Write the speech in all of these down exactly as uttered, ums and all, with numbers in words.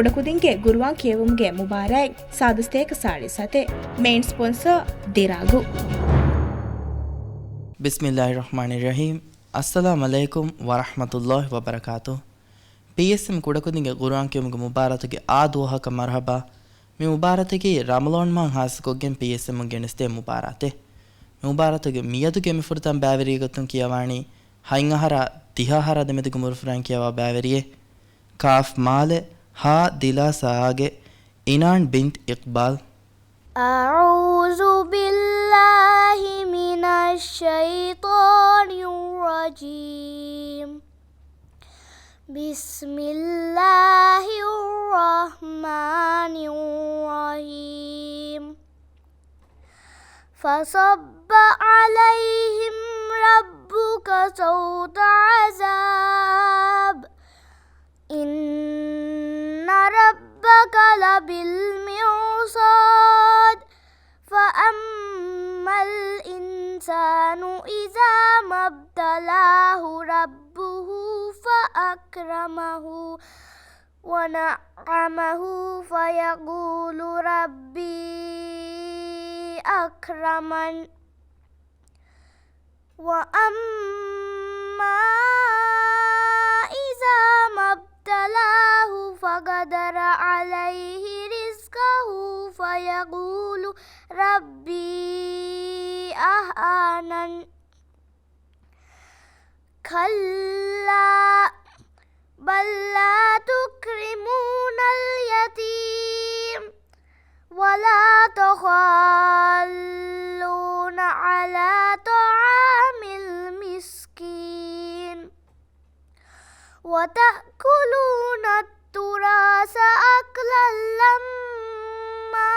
ކުޑަކުދިންގެ ގުރުއާން ކިޔެވުމުގެ މުބާރާތް ސާދަ ސަތޭކަ ސާޅީސް ސަތޭކަ. މެއިން ސްޕޮންސަރ، ދިރާގު. ބިސްމިއްލާހި ރަޙްމާނި ރަޙީމް. އައްސަލާމް ޢަލައިކުމް ވަރަޙްމަތުﷲި ވަބަރަކާތު. ޕީއެސްއެމް ކުޑަކުދިންގެ ގުރުއާން ކިޔުމުގެ މުބާރާތުގެ އާ ދުވަހަކަށް މަރުޙަބާ. މި މުބާރާތަކީ ރަމަޟާން މަހަށް ހާއްސަކޮށްގެން ޕީއެސްއެމް ގެނެސްދޭ މުބާރާތެއް. މި މުބާރާތުގެ މިއަދުގެ މި ފުރަތަމަ ބައިވެރިއެއް ގޮތުން ކިޔަވާނީ ހަތް އަހަރާ ދިހަ އަހަރާ ދެމެދުގެ މުރު ފުރަތަމަ ކިޔަވާ ބައިވެރިއެއް. ކާފް މާލެ، ހާ ދިލާސާގެ އިނާން ބިންތް އިޤްބާލް. أعوذ بالله من الشيطان الرجيم. بسم الله الرحمن الرحيم. فصب عليهم ربك سوط عذاب. إن ربك لبالمرصاد. فأما الإنسان إذا ما ابتلاه ربه فأكرمه ونعمه فيقول ربي أكرمن. وأما إذا ما ابتلاه فقدر عليه رزقه فيقول ربي أهانن. كلا بل لا تكرمون اليتيم ولا تحاضون على طعام المسكين وتأكلون التراث أكلا لما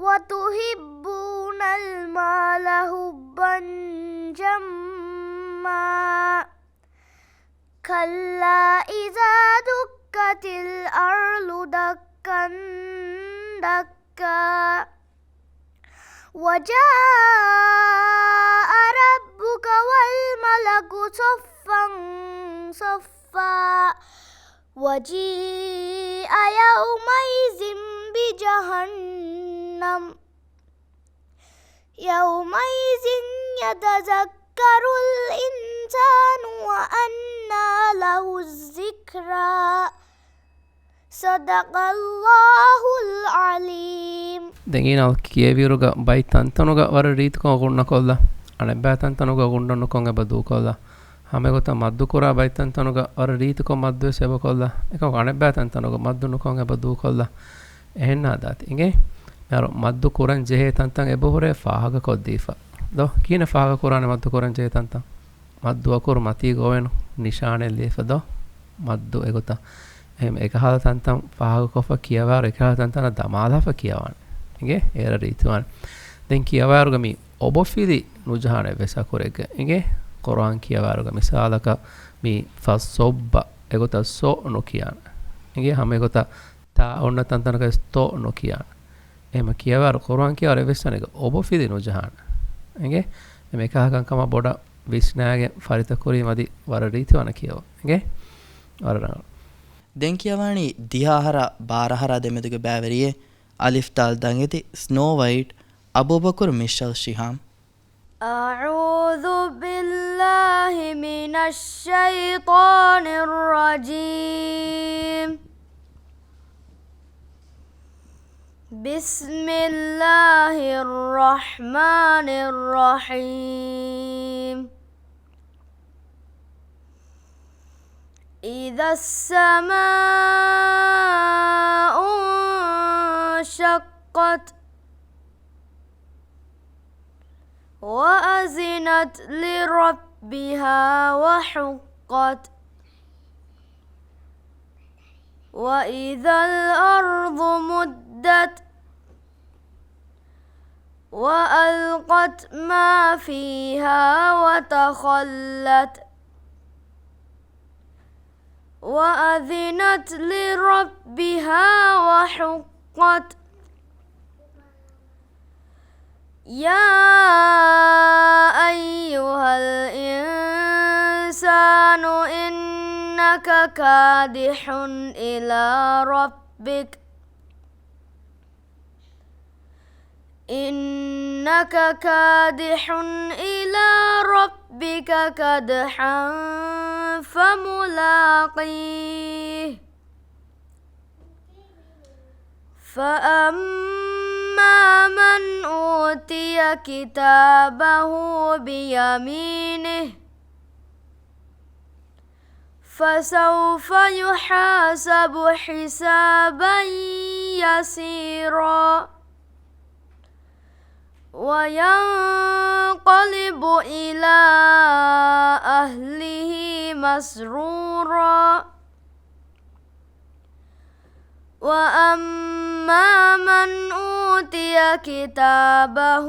وتحبون المال حبا جما كلا إذا دكت الأرض دكا دكا وجاء ربك والملك صفا صفا وجيء يومئذ بجهنم يومئذ يتذكر الإنسان وأنى له الذكرى. صدق الله العظيم. ދެން އީނާ ކިޔެވިއިރުގަ ބައި ތަންތަނުގަ ވަރަށް ރީތިކޮށް ގުންނަކޮށްލާ، އަނެއްބައި ތަންތަނުގަ ގުންނަން ނުކޮށް އެބަ ދޫކޮށްލާ. ހަމައެގޮތަށް މައްދުކުރާ ބައިތަންތަނުގަ ވަރަށް ރީތިކޮށް މައްދުވެސް އެބަކޮށްލާ. އެކަމަކު އަނެއްބައި ތަންތަނުގަ މައްދު ނުކޮށް އެބަ ދޫކޮށްލާ. އެހެންނާ ދާތި އިނގޭ؟ މިހާރު މައްދު ކުރަން ޖެހޭ ތަންތަން އެބަހުރޭ ފާހަގަކޮށްދީފަ. ދޯ؟ ކިހިނެއް ފާހަގަކުރާނެ މައްދު ކުރަން ޖެހޭ ތަންތަން؟ މައްދު އަކުރު މަތީގަ އޮވެނު ނިޝާނެއް ލިޔެފަ ދޯ؟ މައްދު އެގޮތަށް. އެހެން އެކަހަލަ ތަންތަން ފާހަގަކޮށްފަ ކިޔަވާއިރު އެކަހަލަ ތަންތަނަށް ދަމާލާފަ ކިޔަވާނެ. އިނގޭ؟ އޭރަށް ރީތިވާނެ. ދެން ކިޔަވާއިރުގަ މި އޮބޮފިލި ނުޖަހާނެ ވެސް އަކުރެއްގަ. އިނގޭ؟ ޤުރުއާން ކިޔަވާއިރުގަ މިސާލަކަށް މި ފަސް ސޮއްބަ އެގޮތަށް ސޮ ނުކިޔާނެ. އިނގޭ؟ ހަމަ އެގޮތަށް ތާ އޮންނަ ތަންތަނަކަށް ތޮ ނުކިޔާނެ. އެހެމަ ކިޔަވާއިރު، ޤުރުއާން ކިޔަވާއިރު އެއްވެސް ތަނެއްގަ އޮބޮފިލި ނުޖަހާނެ. އިނގޭ؟ އެ މިކަހަލަ ކަންކަމަށް ބޮޑަށް ވިސްނާގެން ފަރިތަކުރީ މަދި ވަރަށް ރީތިވާނެ ކިޔަވަން. އިނގޭ؟ ވަރަށް ރަނގަޅު. ދެން ކިޔަވާނީ ދިހަ އަހަރާ ބާރަ އަހަރާ ދެމެދުގެ ބައިވެރިއެއް. އަލިފް ދާލް ދަނގެތި ސްނޯ ވައިޓް، އަބޫބަކުރު މިޝަލް ޝިހާމް. أعوذ بالله من الشيطان الرجيم. بسم الله الرحمن الرحيم. إذا السماء انشقت وأذنت لربها وحقت. وإذا الأرض مدت وألقت ما فيها وتخلت. وأذنت لربها وحقت. يا أيها الإنسان إنك إنك كادح إلى ربك، إنك كادح إلى ربك كدحا فملاقيه. فأما من أوتي كتابه بيمينه فسوف يحاسب حسابا يسيرا وينقلب إلى أهله مسرورا. وأما من أوتي كتابه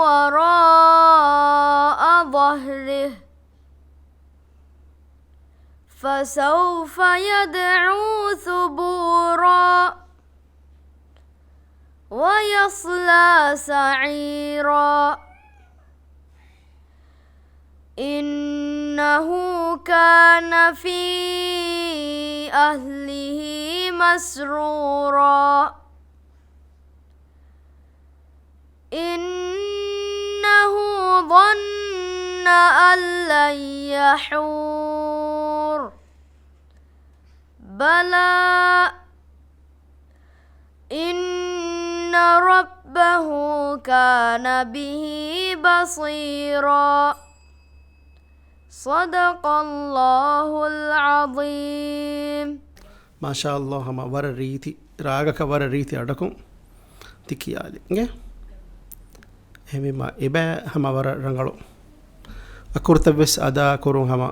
وراء ظهره فسوف يدعو ثبورا ويصلى سعيرا. إنه كان في أهله مسرورا. إنه ظن أن لن يحور. بلى إن ربه كان به بصيرا. صدق الله العظيم. މާޝާﷲ، ހަމަ ވަރަށް ރީތި ރާގަކަށް ވަރަށް ރީތި އަޑަކުން ތި ކިޔާލި އިނގޭ. އެހެންވީމަ އެބަ ހަމަ ވަރަށް ރަނގަޅު. އަކުރުތައް ވެސް އަދާ ކުރުން ހަމަ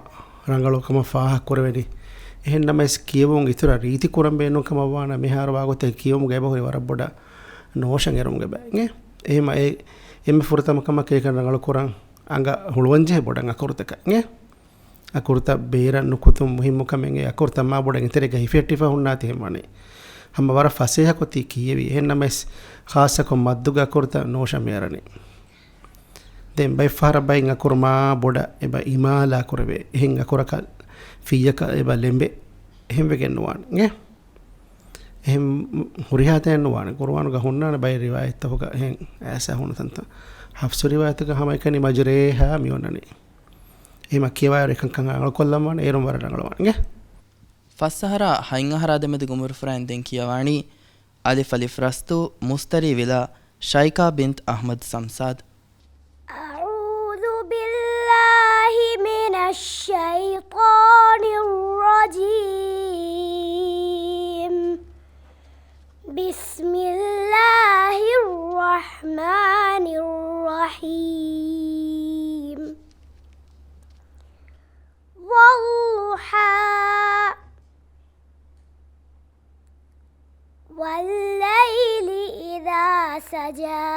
ރަނގަޅު ކަމަށް ފާހަގަ ކުރެވެނީ. އެހެން ނަމަވެސް ކިޔެވުން އިތުރަށް ރީތި ކުރަން ބޭނުން ކަމަށް ވާނަމަ މިހާރު ވާގޮތެއް ކިޔެވުމުގަ އެބަ ހުރި ވަރަށް ބޮޑަށް ނޯޝަން އެރުމުގެ ބައެއް. އެހެންމަ އެ އެންމެ ފުރަތަމަ ކަމަކަށް އެކަން ރަނގަޅު ކުރަން އަނގަ ހުޅުވަންޖެހޭ ބޮޑަށް އަކުރުތަކަށް. އަކުރުތައް ބޭރަށް ނުކުތުން މުހިއްމު ކަމެއް. އެ އަކުރުތައް މާ ބޮޑަށް އެތެރޭގަ ހިފެހެއްޓިފަ ހުންނާތީ ހެންވަނީ. ހަމަ ވަރަށް ފަސޭހަކޮށް ތި ކިޔެވީ. އެހެން ނަމަވެސް ޚާއްޞަކޮށް މައްދުގެ އަކުރުތައް ނޯޝަން މި އަރަނީ. ދެން ބައެއްފަހަރަށް ބައެއް އަކުރު މާ ބޮޑަށް އެބަ އިމާލާ ކުރެވޭ. އެހެން އަކުރަކަށް ފިއްޔަކަށް އެބަ ލެނބޭ. އެހެން ވެގެން ނުވާނެ. އެ އެހެން ހުރިހާ ތަނެއް ނުވާނެ. ޤުރުއާނުގަ ހުންނާނެ ބައެއް ރިވާޔަތްތަކުގަ އެހެން އައިސާ ހުންނަ ތަންތަން. ޙަފްޞު ރިވާޔަތުގަ ހަމައެކަނި މަޖްރޭހާ މި އޮންނަނީ. އެހެމަ ކިޔަވާއިރު އެކަންކަން އަޅުކޮށްލަންވާނެ. އޭރުން ވަރަށް ރަނގަޅުވާނެ. ފަސް އަހަރާ ހަތް އަހަރާ ދެމެދު އުމުރުފުރާއިން ދެން ކިޔަވާނީ އަލިފް އަލިފް ރަސްތު މުސްތަރީ ވިލާ ޝައިކާ ބިންތް އަޙްމަދު ސަމްސާދު. أعوذ بالله من الشيطان الرجيم. بسم الله الرحمن الرحيم. والضحى. والليل إذا سجى.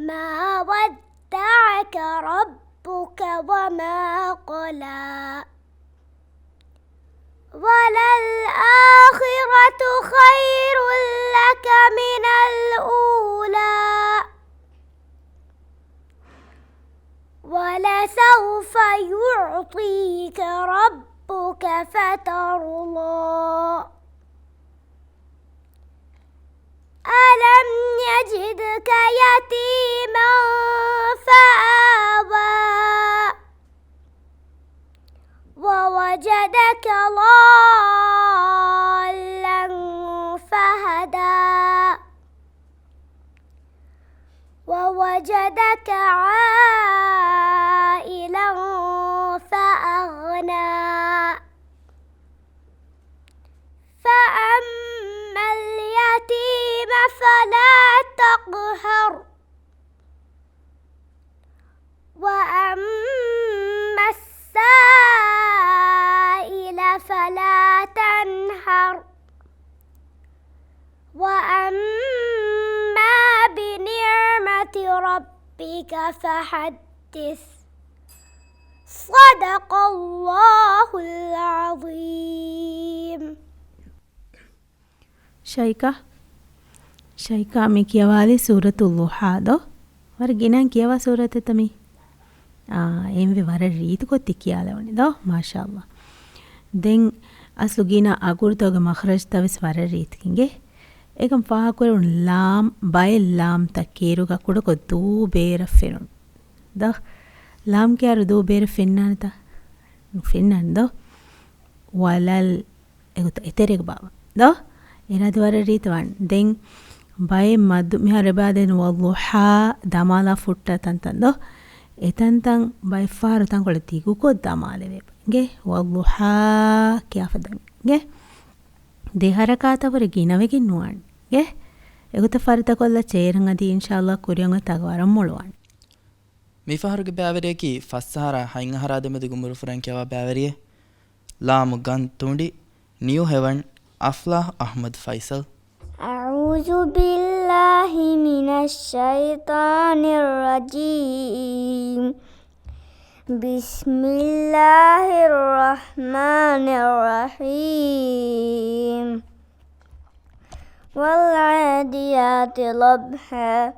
ما ودعك ربك وما قلى. وللآخرة خير لك من الأولى. ولسوف يعطيك ربك فترضى. ألم يجدك يتيما فآوى. ووجدك ضالا فهدى. ووجدك عائلا فأغنى. فأما اليتيم فلا تقهر. وأما السائل فلا تنهر. وأما بنعمة ربك فحدث. صدق الله العظيم. ޝައިކާ، ޝައިކާ މި ކިޔަވާލި ސޫރަތު ޟުޙާ ދޯ؟ ވަރަށް ގިނައިން ކިޔަވާ ސޫރަތެއްތަ މީ؟ އާ، އެންވެ ވަރަށް ރީތިކޮށް ތި ކިޔާލެވުނީ ދޯ؟ މާޝާﷲ. ދެން އަސްލު ގިނަ އަގުރުތަކުގެ މަޚްރަޖްތައް ވެސް ވަރަށް ރީތި އިނގޭ. އެކަން ފާހަގަކުރެވުނު ލާމް، ބައެއް ލާމްތައް ކޭރުގަ ކުޑަކޮށް ދޫ ބޭރަށް ފެނުނު. ދޯ؟ ލާމް ކޭރު ދޫ ބޭރަށް ފެންނާނެތަ؟ ނުފެންނާނެ ދޯ؟ ވަލަލް އެގޮތަށް އެތެރޭގަ ބާވާ. ދޯ؟ އޭނާ ދެ ވަރަށް ރީތި ވާން. ދެން ބައެއް މައްދު މިހާރު އެބާދެން ވައްލުހާ ދަމާލާ ފުއްޓާ ތަންތަން ދޯ؟ އެތަންތަން ބައެއްފަހަރު ތަންކޮޅެއް ދިގުކޮށް ދަމާލެވޭ. އިނގޭ؟ ވައްލުހާ ކިޔާފަ ދަން. އިނގޭ؟ ދެ ހަރަކާތަށް ވުރެ ގިނަވެގެން ނުވާން. އިނގޭ؟ އެގޮތަށް ފަރިތަކޮށްލަ ޗޭރަން އަދި އިންޝާﷲ ކުރިއަށް އޮތް ތަކު ވަރަށް މޮޅުވާން. މިފަހަރުގެ ބައިވެރިޔަކީ ފަސް އަހަރާ ހަތް އަހަރާ ދެމެދުގެ އުމުރު ފުރަން ކިޔަވާ ބައިވެރިއެއް. ލާމު ގަން ތުނޑި، ނިއު ހެވަން، އަފްލާހް އަޙްމަދު ފައިސަލް. أعوذ بالله من الشيطان الرجيم. بسم الله الرحمن الرحيم. والعاديات ضبحا.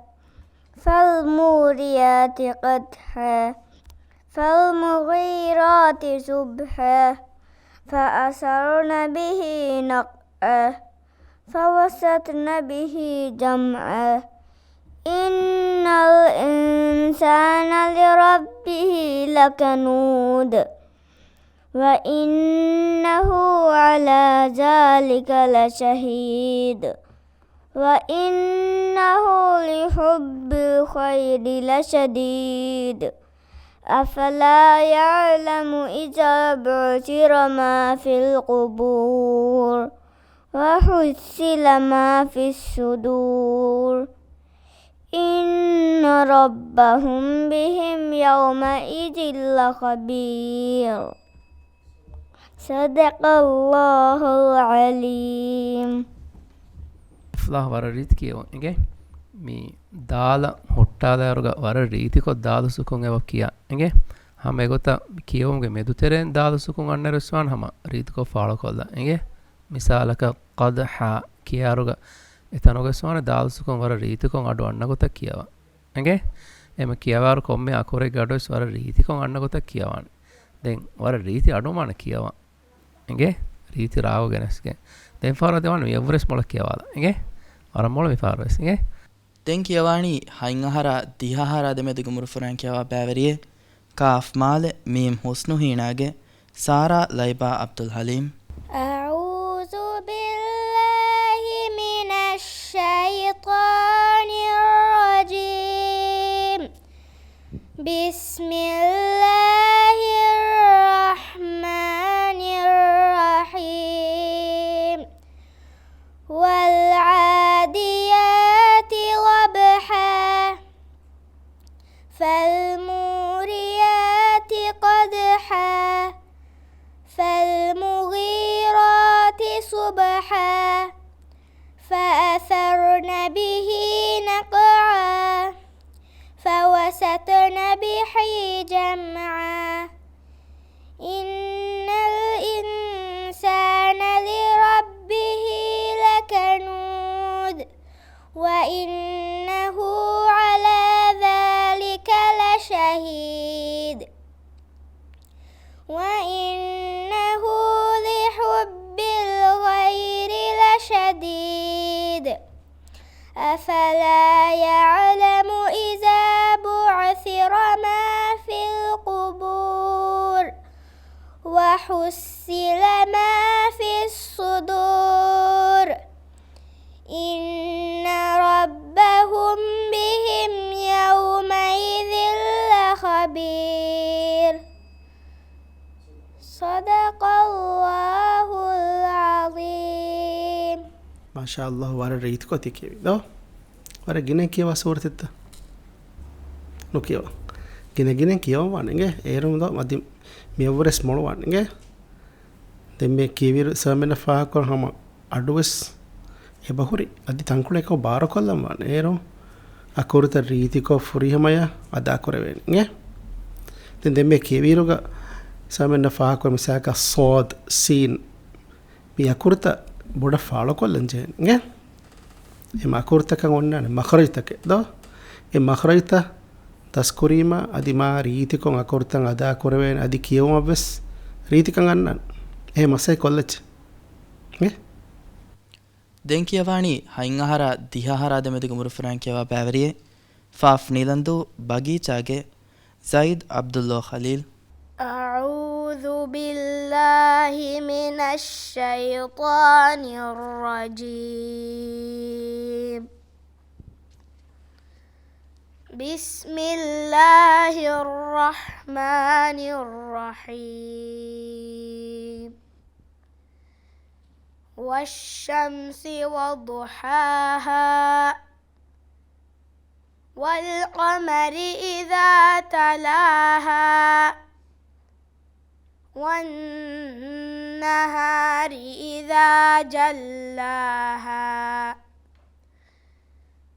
فالموريات قدحا. فالمغيرات صبحا. فأثرن به نقعا. فوسطن به جمعا. إن الإنسان لربه لكنود. وإنه على ذلك لشهيد. وإنه لحب الخير لشديد. أفلا يعلم إذا بعثر ما في القبور وحصل ما في الصدور. إن ربهم بهم يومئذ لخبير. صدق الله العظيم. އަފްލާހް ވަރަށް ރީތި ކިޔެވުން އިނގޭ. މި ދާލަށް ހުއްޓާލާއިރުގަ ވަރަށް ރީތިކޮށް ދާލު ސުކުން އެބަ ކިޔާ އިނގޭ. ހަމަ އެގޮތަށް ކިޔެވުމުގެ މެދުތެރެއިން ދާލު ސުކުން އަންނައިރު ވެސް ވާން ހަމަ ރީތިކޮށް ފާޅުކޮށްލާ އިނގޭ. މިސާލަކަށް ޤަދްޙާ ކިޔާއިރުގަ އެތަނުގަ ވެސް ވާނެ ދާލު ސުކުން ވަރަށް ރީތިކޮށް އަޑު އަންނަ ގޮތަށް ކިޔަވާ. އެނގޭ؟ އެމަ ކިޔަވާއިރު ކޮންމެ އަކުރެއްގެ އަޑުވެސް ވަރަށް ރީތިކޮށް އަންނަ ގޮތަށް ކިޔަވާނެ. ދެން ވަރަށް ރީތި އަޑު ވާނެ ކިޔަވާ. އެނގޭ؟ ރީތި ރާގު ގެނެސްގެން. ދެން ފަހަރު ދެވާނެ މި އެއްވުރެސް މޮޅަށް ކިޔަވާލާ. އެނގޭ؟ ވަރަށް މޮޅު މި ފަހަރުވެސް. އެނގޭ؟ ދެން ކިޔަވާނީ ހަތް އަހަރާ ދިހަ އަހަރާ ދެމެދުގެ އުމުރު ފުރަން ކިޔަވާ ބައިވެރިއެއް. ކާފް މާލެ މީމް ހުސްނު ހީނާގެ ސާރާ ލައިބާ ޢަބްދުލް ޙަލީމް. أعوذ بالله من الشيطان الرجيم. بسم الله الرحمن الرحيم. والعاديات ضبحا. فالموريات قدحا. فالمغيرات صبحا. فأثرن به نقعا. فوسطن به جمعا. إن الإنسان لربه لكنود. وإنه على ذلك لشهيد. وإنه لحب الخير لشديد. أفلا يعلم إذا بعثر ما في القبور وحصل ما في الصدور. إن ربهم بهم يومئذ لخبير. صدق الله العظيم. މާޝާﷲ، ވަރަށް ރީތިކޮށް ތި ކިޔެވި ދޯ؟ ވަރަށް ގިނަ ކިޔަވާ ސޫރަތެއްތަ؟ ނުކިޔަވާ. ގިނަ ގިނަ ކިޔަވަން ވާނެ އިނގޭ. އޭރުން ދޯ މަތި މިއަށްވުރެސް މޮޅުވާނެ އިނގޭ. ދެން މި ކިޔެވިއިރު ސަމެންނަށް ފާހަގަކުރަން ހަމަ އަޑުވެސް އެބަހުރި. އަދި ތަންކޮޅެއް ބާރުކޮށްލަން ވާނެ. އޭރު އަކުރުތައް ރީތިކޮށް ފުރިހަމަޔަށް އަދާކުރެވޭނެ އިނގޭ. ދެން ދެންމެ ކިޔެވިއިރުގަ ސަމެންނަށް ފާހަގަކުރަން މިސާލަކަށް ޞާދް، ސީން މި އަކުރުތައް ބޮޑަށް ފާޅުކޮށްލަން ޖެހޭނެ އިނގޭ. އެ އަކުރުތަކަށް އޮންނާނެ މަޚްރަޖުތަކެއް ދޯ؟ އެ މަޚްރަޖުތައް ދަސްކުރީމަ އަދި މާ ރީތިކޮށް އަކުރުތައް އަދާކުރެވޭނެ އަދި ކިޔެވުމަށްވެސް ރީތިކަން އަންނަން. އެހެން މަސައްކަތް ކޮށްލައްޗޭ. އެ؟ ދެން ކިޔަވާނީ ހަތް އަހަރާ ދިހަ އަހަރާ ދެމެދުގެ އުމުރުފުރާން ކިޔަވާ ބައިވެރިއެއް. ފާފް ނީލަންދޫ ބަގީޗާގެ ޒައިދް ޢަބްދުﷲ ޚަލީލް. أعوذ بالله من الشيطان الرجيم. بسم الله الرحمن الرحيم. والشمس وضحاها. والقمر إذا تلاها. والنهار إذا جلاها.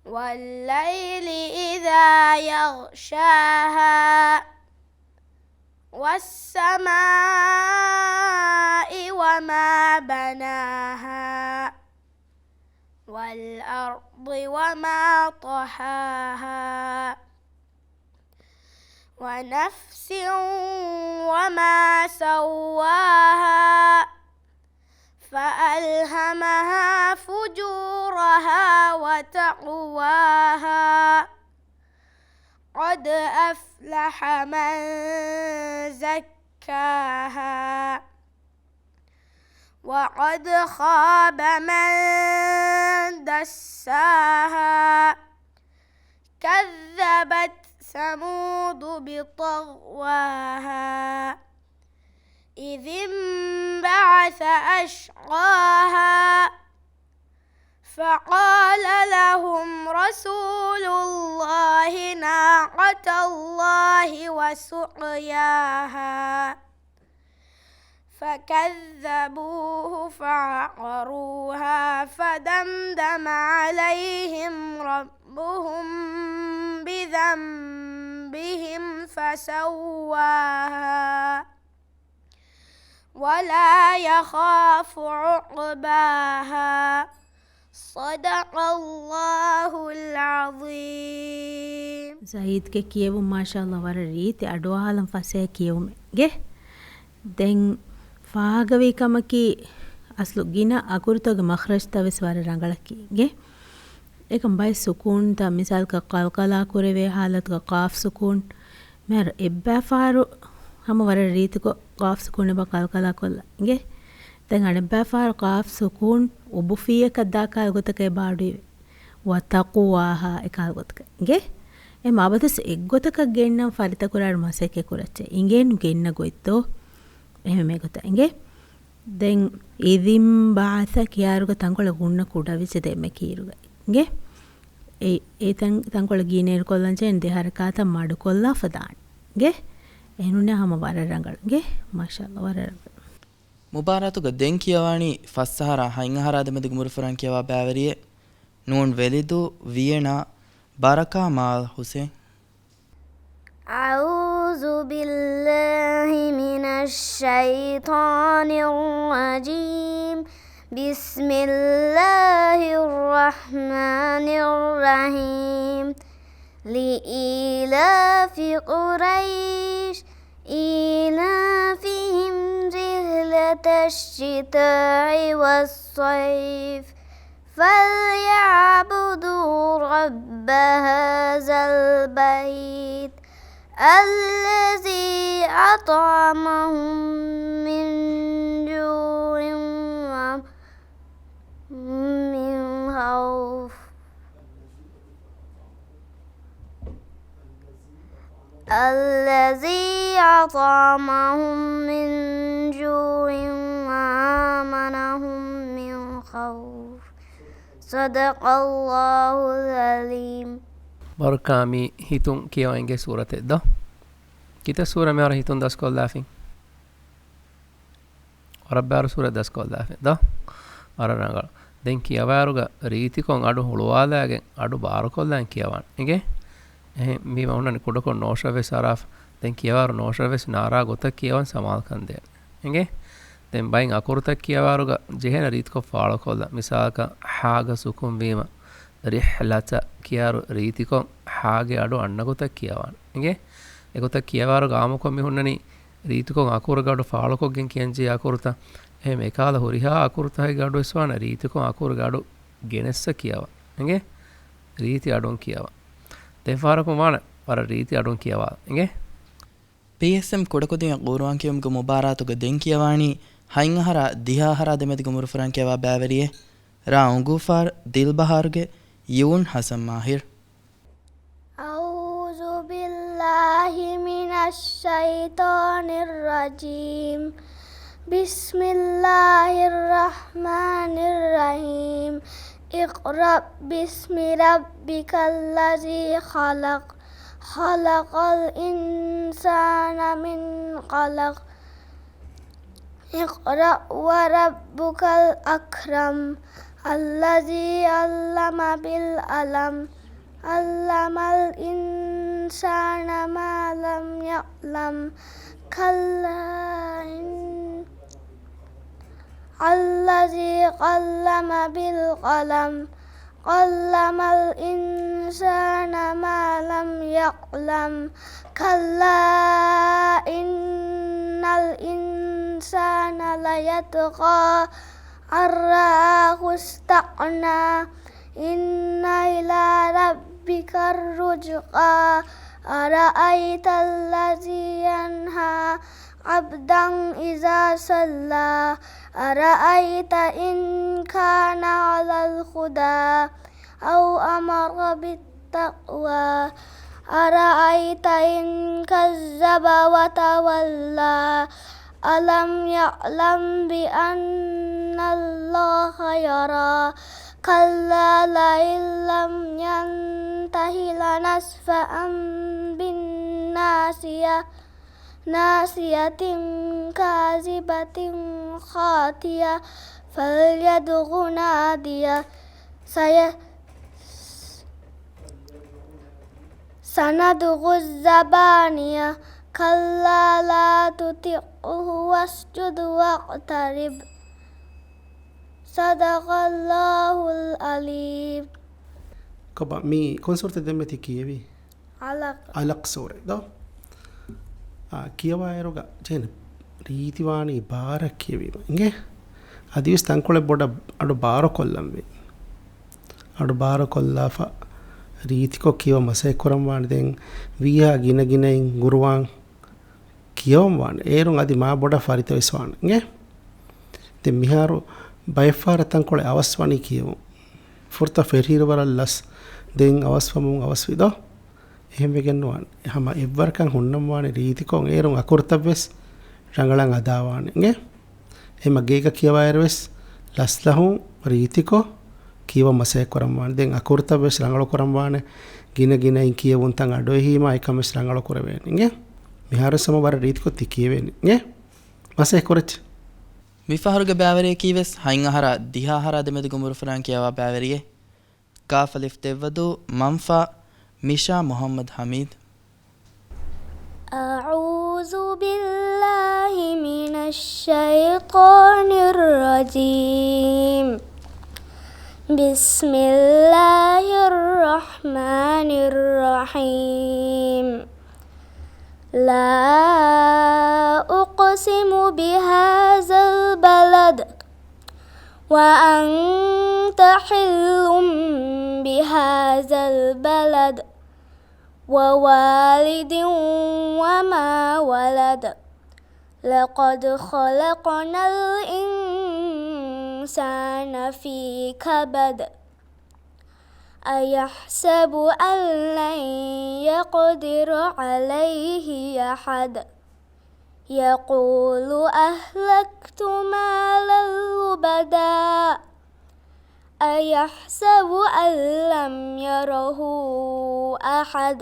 والليل إذا يغشاها. والسماء وما بناها. والأرض وما طحاها. ونفس وما سواها. فألهمها فجورها وتقواها. قد أفلح من زكاها. وقد خاب من دساها. كذبت ثمود بطغواها. إذ انبعث أشقاها. فقال لهم رسول الله ناقة الله وسقياها. فكذبوه فعقروها فدمدم عليهم ربهم بذنبهم فسواها ولا يخاف عقباها. صدق الله العظيم. ޒައިދްގެ ކިޔެވުން މާޝާﷲ ވަރަށް ރީތި އަޑުއަހާލަން ފަސޭހަ ކިޔެވުމެއް. އިނގޭ؟ ދެން ފާހަގަވީ ކަމަކީ އަސްލު ގިނަ އަކުރުތަކުގެ މަޚްރަޖްތައް ވެސް ވަރަށް ރަނގަޅަކީ. އިނގޭ؟ އެކަމް ބައެއް ސުކޫންތައް މިސާލަކަށް ޤަލްޤަލާ ކުރެވޭ ހާލަތުގަ ޤާފް ސުކޫން. މިހާރު އެއްބައި ފަހަރު ހަމަ ވަރަށް ރީތިކޮށް ޤާފް ސުކޫން އެބަ ޤަލްޤަލާ ކޮށްލަ. އިނގޭ؟ ދެން އަނެއްބައި ފަހަރު ޤާފް ސުކޫން އުބުފީއަކަށް ދާ ކަހަލަ ގޮތަކަށް އެބަ އަޑުއިވޭ. ވަތަޤުވާހާ އެކަހަލަ ގޮތަކަށް. އިނގޭ؟ އެ މާބަދަސް އެއްގޮތަކަށް ގެންނަން ފަރިތަކުރާއިރު މަސައްކަތް ކުރައްޗޭ. އިނގޭނު ގެންނަ ގޮތްތޯ؟ އެހެން މޭގޮތަށް. އިނގޭ؟ ދެން އިޛިން ބަޢަޘަ ކިޔާއިރުގަ ތަންކޮޅެއް ހުންނަ ކުޑަވެއްޖެ ދެންމެ ކީރުގަ. އިނގޭ؟ އެ، އެ ތަން، ތަންކޮޅެއް ގިނައިރު ކޮށްލަން ޖެހެން ދެ ޙަރަކާތަށް މަޑުކޮށްލާފަ ދާނެ. އިނގޭ؟ އެހެނުން ހަމަ ވަރަށް ރަނގަޅު. އިނގޭ؟ މާޝާﷲ ވަރަށް ރަނގަޅު. މުބާރާތުގަ ދެން ކިޔަވާނީ ފަސް އަހަރާ ހަތް އަހަރާ ދެމެދުގެ އުމުރުފުރާން ކިޔަވާ ބައިވެރިއެއް. ނޫން ވެލިދޫ، ވިޔެނާ، ބަރަކާ މާލް ހުސެން. أعوذ بالله من الشيطان الرجيم. بسم الله الرحمن الرحيم. لإيلاف قريش إيلافهم رحلة الشتاء والصيف فليعبدوا رب هذا البيت الذي أطعمهم من جوع ومن خوف الذي أطعمهم من جوع وآمنهم من خوف. صدق الله العظيم. ބަރަކާ މި ހިތުން ކިޔަވަން އެނގޭ ސޫރަތެއް ދޯ؟ ކިތައް ސޫރަ މިހާރު ހިތުން ދަސްކޮށްލާފިން؟ ވަރަށް ބާރު ސޫރަތް ދަސްކޮށްލާފިން ދޯ؟ ވަރަށް ރަނގަޅު. ދެން ކިޔަވާއިރުގަ ރީތިކޮށް އަޑު ހުޅުވާލައިގެން އަޑު ބާރުކޮށްލަން ކިޔަވާނެ. އިނގޭ؟ އެހެން ވީމަ އޮންނަނީ ކުޑަކޮށް ނޯޝަށް ވެސް އަރާފަ. ދެން ކިޔަވާއިރު ނޯޝަށް ވެސް ނާރާ ގޮތަށް ކިޔަވަން ސަމާލުކަން ދޭނެ. އިނގޭ؟ ދެން ބައެއް އަކުރުތައް ކިޔަވާއިރުގަ ޖެހޭނެ ރީތިކޮށް ފާޅުކޮށްލަން. މިސާލަކަށް ހާގަ ސުކުން ވީމަ ރިޙްލަތަ ކިޔާއިރު ރީތިކޮށް ހާގެ އަޑު އަންނަ ގޮތަށް ކިޔަވާނެ. އިނގޭ؟ އެގޮތަށް ކިޔަވާއިރު ގާމުކޮށް މި ހުންނަނީ ރީތިކޮށް އަކުރުގެ އަޑު ފާޅުކޮށްގެން ކިޔަންޖެހޭ އަކުރުތައް. އެހެން އެކަހަލަ ހުރިހާ އަކުރުތަކެއްގެ އަޑު ވެސް ވާނެ ރީތިކޮށް އަކުރުގެ އަޑު ގެނެއްސަ ކިޔަވާ. އިނގޭ؟ ރީތި އަޑުން ކިޔަވާ. ދެން ފަހަރަކުން ވާނެ ވަރަށް ރީތި އަޑުން ކިޔަވާ. އިނގޭ؟ ޕީއެސްއެމް ކުޑަކުދިން ޤުރުއާން ކިޔުމުގެ މުބާރާތުގަ ދެން ކިޔަވާނީ ހަތް އަހަރާ ދިހަ އަހަރާ ދެމެދުގެ އުމުރުފުރާން ކިޔަވާ ބައިވެރިއެއް. ރ. އުނގޫފާރު، ދިލްބަހާރުގެ ޔޫން ޙަސަން މާހިރު. أعوذ بالله من الشيطان الرجيم. بسم الله الرحمن الرحيم. اقرأ باسم ربك الذي خلق. خلق الإنسان من علق. اقرأ وربك الأكرم. الذي علم بالقلم. علم الإنسان ما لم يعلم. كلا إن الذي علم بالقلم. علم الإنسان ما لم يعلم. كلا إن الإنسان ليطغى أن رآه استغنى. إن إلى ربك الرجعى. أرأيت الذي ينهى عبدا إذا صلى. أرأيت إن كان على الهدى أو أمر بالتقوى. أرأيت إن كذب وتولى. ألم يعلم بأن الله يرى. كلا لئن لم ينته لنسفعا بالناصية. ناصية كاذبة خاطئة. فليدع ناديه. سي-، سندع الزبانية. كلا لا تطعه واسجد واقترب. صدق الله العظيم. ކޮބާ މި ކޮން ސޫރަތެއް ދެންމެ ތި ކިޔެވީ؟ އަލަޤް. އަލަޤް ސޫރަތް ދޯ؟ އާ، ކިޔަވާއިރުގަ ޖެހެން ރީތިވާނީ ބާރަށް ކިޔެވީމަ އިނގޭ؟ އަދިވެސް ތަންކޮޅެއް ބޮޑަށް އަޑު ބާރުކޮށްލަންވީ. އަޑު ބާރުކޮށްލާފަ ރީތިކޮށް ކިޔަވަން މަސައްކަތްކުރަންވާނެ. ދެން ވީހާ ގިނަ ގިނައިން ގުރުއާން ކިޔަވަން ވާނެ. އޭރުން އަދި މާ ބޮޑަށް ފަރިތަވެސް ވާނެ އިނގޭ؟ ދެން މިހާރު ބައެއްފަހަރަށް ތަންކޮޅެއް އަވަސްވަނީ ކިޔެވުން. ފުރަތަމަ ފެށިއިރު ވަރަށް ލަސް. ދެން އަވަސްވަމުން އަވަސްވި ދޯ؟ އެހެންވެގެން ނުވާނެ. ހަމަ އެއްވަރަކަށް ހުންނަންވާނެ ރީތިކޮށް އޭރުން އަކުރުތައްވެސް ރަނގަޅަށް އަދާވާނެ އިނގޭ؟ އެމަ ގޭގަ ކިޔަވާއިރުވެސް ލަސްލަހުން ރީތިކޮށް ކިޔަވަން މަސައްކަތްކުރަންވާނެ. ދެން އަކުރުތައްވެސް ރަނގަޅުކުރަންވާނެ. ގިނަ ގިނައިން ކިޔެވުންތައް އަޑުއެހީމަ އެކަންވެސް ރަނގަޅުކުރެވޭނެ އިނގޭ؟ މިހާރުވެސް ހަމަ ވަރަށް ރީތިކޮށް ތި ކިޔެވޭނެ އިނގޭ؟ މަސައްކަތްކުރައްޗޭ. މިފަހަރުގެ ބައިވެރިޔަކީވެސް ހަތް އަހަރާ ދިހަ އަހަރާ ދެމެދުގެ އުމުރުފުރާން ކިޔަވާ ބައިވެރިއެއް. ކާފަލިފް ދެއްވަދޫ މަންފާ މިޝާ މުޙައްމަދު ޙަމީދު. أعوذ بالله من الشيطان الرجيم. بسم الله الرحمن الرحيم. لا أقسم بهذا البلد وأنت حل بهذا البلد ووالد وما ولد. لقد خلقنا الإنسان في كبد. أيحسب أن لن يقدر عليه أحد. يقول أهلكت مالا لبدا. أيحسب أن لم يره أحد.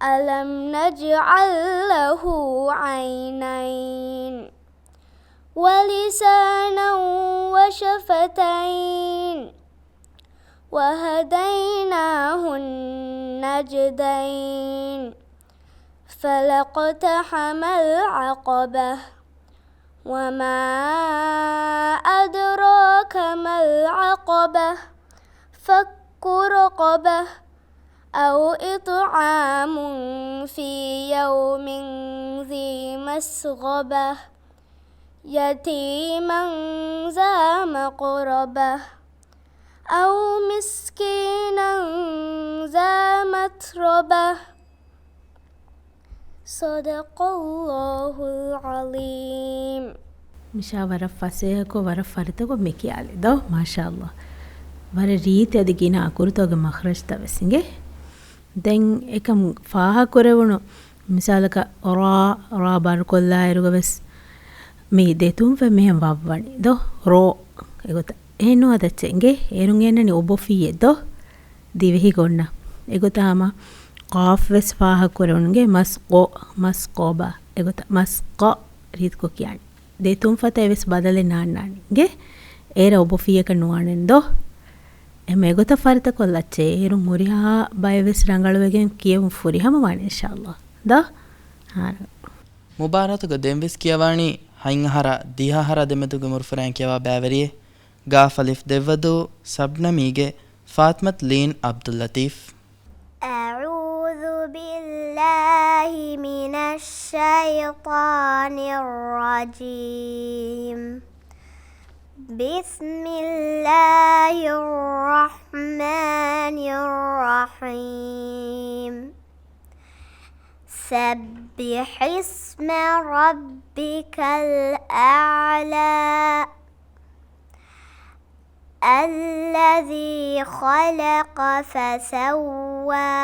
ألم نجعل له عينين ولسانا وشفتين وهديناه النجدين. فلا اقتحم العقبة. وما أدراك ما العقبة. فك رقبة أو إطعام في يوم ذي مسغبة يتيما ذا مقربة أو مسكينا ذا متربة. صدق الله العظيم. މިޝާ ވަރަށް ފަސޭހަކޮށް، ވަރަށް ފަރިތަކޮށް މި ކިޔާލި ދޯ؟ މާޝާﷲ. ވަރަށް ރީތި އަދި ގިނަ އަކުރުތަކުގެ މަޚްރަޖްތައް ވެސް އިނގޭ. ދެން އެކަމް ފާހަގަކުރެވުނު މިސާލަކަށް ރާ، ރާ ބަރުކޮށްލާއިރުގަ ވެސް މި ދެތުން ފެ މިހެން ވައްވަނީ ދޯ؟ ރޯ. އެގޮތަށް އެހެން ނުވާ ދައްޗެއް އިނގޭ. އޭރުން އެންނަނީ އޮބޮފިއްޔެއް ދޯ؟ ދިވެހި ގޮންނަ. އެގޮތާމަ ޤާފް ވެސް ފާހަގަކުރެވުނުގެ މަސް ޤޯ، މަސް ޤޯބާ. އެގޮތަށް މަސް ޤަ ރީތިކޮށް ކިޔާނީ. ދެތުން ފަތަ އެވެސް ބަދަލެއް ނާންނާނީ އިނގޭ. އޭރަ އޮބޮފިއްޔަކަށް ނުވާނެން ދޯ؟ އެމަ އެގޮތަށް ފަރިތަކޮށް ލައްޗޭ. އޭރުން ހުރިހާ ބައެއް ވެސް ރަނގަޅުވެގެން ކިޔެވުން ފުރިހަމަ ވާނެ އިންޝާﷲ. ދޯ؟ ހާ. މުބާރާތުގަ ދެންވެސް ކިޔަވާނީ ހަތް އަހަރާ ދިހަ އަހަރާ ދެމެދުގެ މުރުފުރާން ކިޔަވާ ބައިވެރިއެއް. ގާފަލިފް ދެއްވަދޫ ސަބްނަމީގެ ފާތިމަތު ލީން ޢަބްދުއްލަތީފް. أعوذ بالله من الشيطان الرجيم. بسم الله الرحمن الرحيم. سبح اسم ربك الأعلى. الذي خلق فسوى.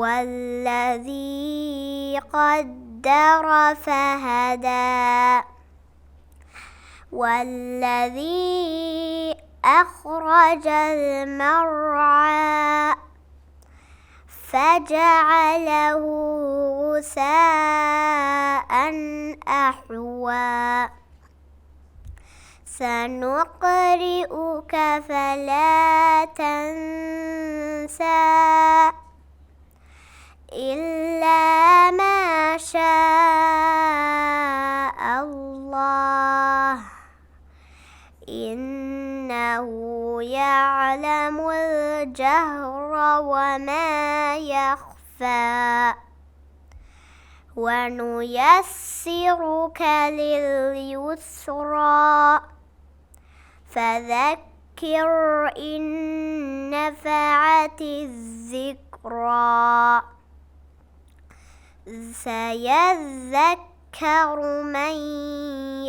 والذي قدر فهدى. والذي أخرج المرعى. فجعله غثاء أحوى. سنقرئك فلا تنسى. إلا ما شاء الله. إنه يعلم الجهر وما يخفى. ونيسرك لليسرى. فذكر إن نفعت الذكرى. سيذكر من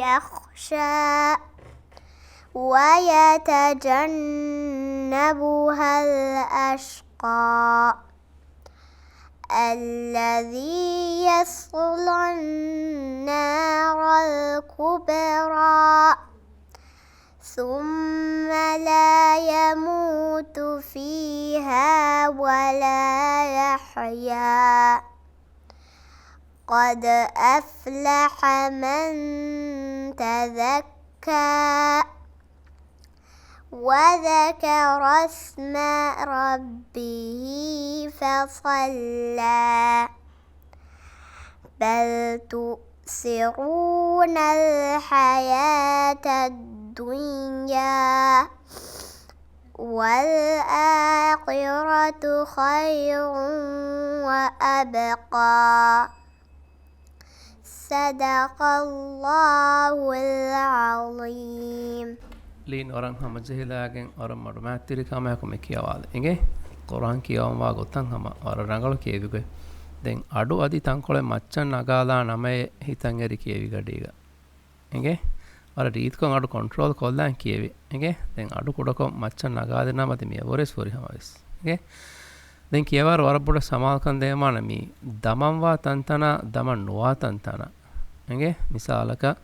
يخشى. ويتجنبها الأشقى. الذي يصلى النار الكبرى. ثم لا يموت فيها ولا يحيا. قد أفلح من تزكى. وذكر اسم ربه فصلى. بل تؤثرون الحياة الدنيا. والآخرة خير وأبقى. صدق الله العظيم. ލީން ވަރަށް ހަމަޖެހިލާގެން ވަރަށް މަޑުމައިތިރިކަމާއެކު މި ކިޔަވާލި. އިނގޭ؟ ޤުރްއާން ކިޔަވަންވާ ގޮތަށް ހަމަ ވަރަށް ރަނގަޅު ކިޔެވިގޮތް. ދެން އަޑު އަދި ތަންކޮޅެއް މައްޗަށް ނަގާލާ ނަމައޭ ހިތަށް އެރި ކިޔެވިގަޑީގަ. އެނގޭ؟ ވަރަށް ރީތިކޮށް އަޑު ކޮންޓްރޯލް ކޮށްލާން ކިޔެވި. އެނގޭ؟ ދެން އަޑު ކުޑަކޮށް މައްޗަށް ނަގާލި ނަމަ އަދި މިއަށްވުރެސް ފުރިހަމަވެސް. އެނގޭ؟ ދެން ކިޔަވާރު ވަރަށް ބޮޑަށް ސަމާލުކަން ދޭންވާނެ މި ދަމަންވާ ތަންތަނާ، ދަމަން ނުވާ ތަންތަނާ. އެނގޭ؟ މިސާލަކަށް،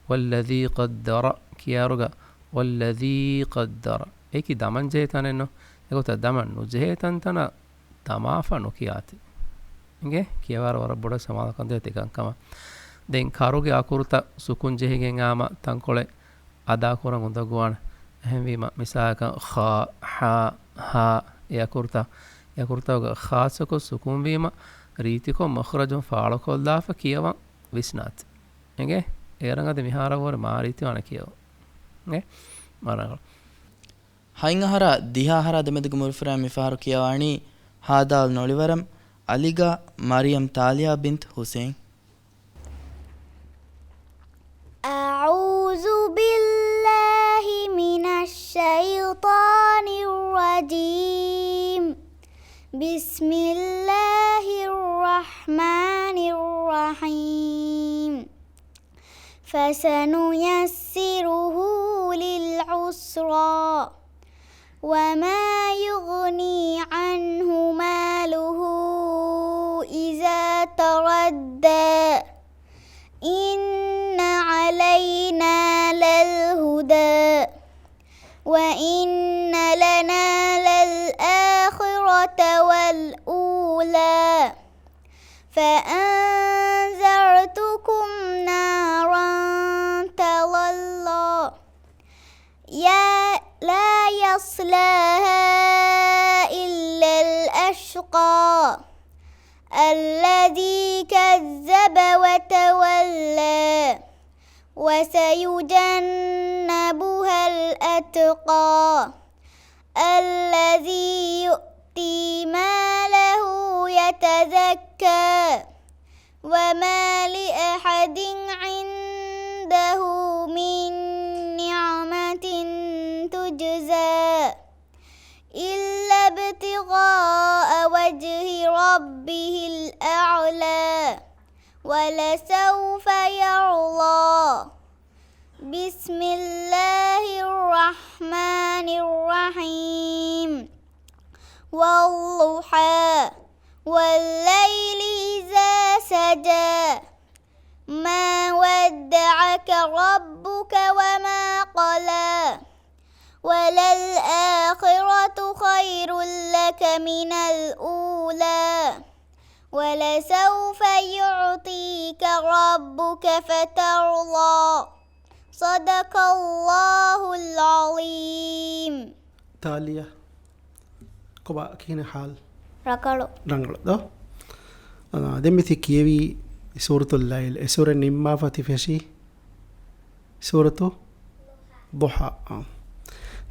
والذي قدر ކިޔާރުގަ، والذي قدر. އެކި ދަމަން ޖެހޭ ތަނެއްނު. އެގޮތަށް ދަމަން ނުޖެހޭ ތަންތަނަށް ދަމާފަ ނުކިޔާތި. އިނގޭ؟ ކިޔަވާރު ވަރަށް ބޮޑަށް ސަމާލުކަން ދޭ ތިކަންކަމަށް. ދެން ކަރުގެ އަކުރުތައް ސުކުން ޖެހިގެން އާމަ ތަންކޮޅެއް އަދާކުރަން އުނދަގޫވާނެ. އެހެންވީމަ، މިސާލަކަށް ޚާ، ޙާ، ހާ، އެ އަކުރުތައް، އެ އަކުރުތަކުގަ ޚާއްޞަކޮށް ސުކުންވީމަ، ރީތިކޮށް މަޚްރަޖުން ފާޅުކޮށްލާފަ ކިޔަވަން ވިސްނާތި. އެނގޭ؟ އޭރަށް އަދި މިހާރަށްވުރެ މާ ރީތިވާނެ ކިޔަވަން. އެނގޭ؟ މާ ރަނގަޅު. ހަތް އަހަރާ ދިހަ އަހަރާ ދެމެދުގެ މުރިފުރާ މިފަހަރު ކިޔަވާނީ ހާ ދާލް ނޮޅިވަރަމް، އަލިގާ މަރިޔަމް ތާލިޔާ ބިންތު ހުސެއިން. أعوذ بالله من الشيطان الرجيم. بسم الله الرحمن الرحيم. فسنيسره للعسرى. وما يغني عنه ماله إذا تردى. إن علينا للهدى. وإن لنا للآخرة والأولى. فأنذرتكم نارا تلظى. يا لا يصلاها إلا الأشقى. الذي كذب وتولى. وسيجنبها الأتقى. الذي يؤتي ماله يتزكى. وما لأحد عنده من نعمة تجزى. إلا ابتغاء وجه ربه الأعلى. ولسوف يرضى. بسم الله الرحمن الرحيم. والضحى. والليل إذا سجى. ما ودعك ربك وما قلى. وللآخرة خير لك من الأولى. ولسوف يعطيك ربك فترضى. صدق الله العظيم. ތާލިޔާ، ކޮބާ ކިހިނެއް ހާލު؟ ރަނގަޅު. ރަނގަޅު ދޯ؟ އާ، ދެން މިތި ކިޔެވީ ސޫރަތުލް ލައިލް. އެ ސޫރަ ނިންމާފަ ތި ފެށީ ސޫރަތު ޟުޙާ. އާ.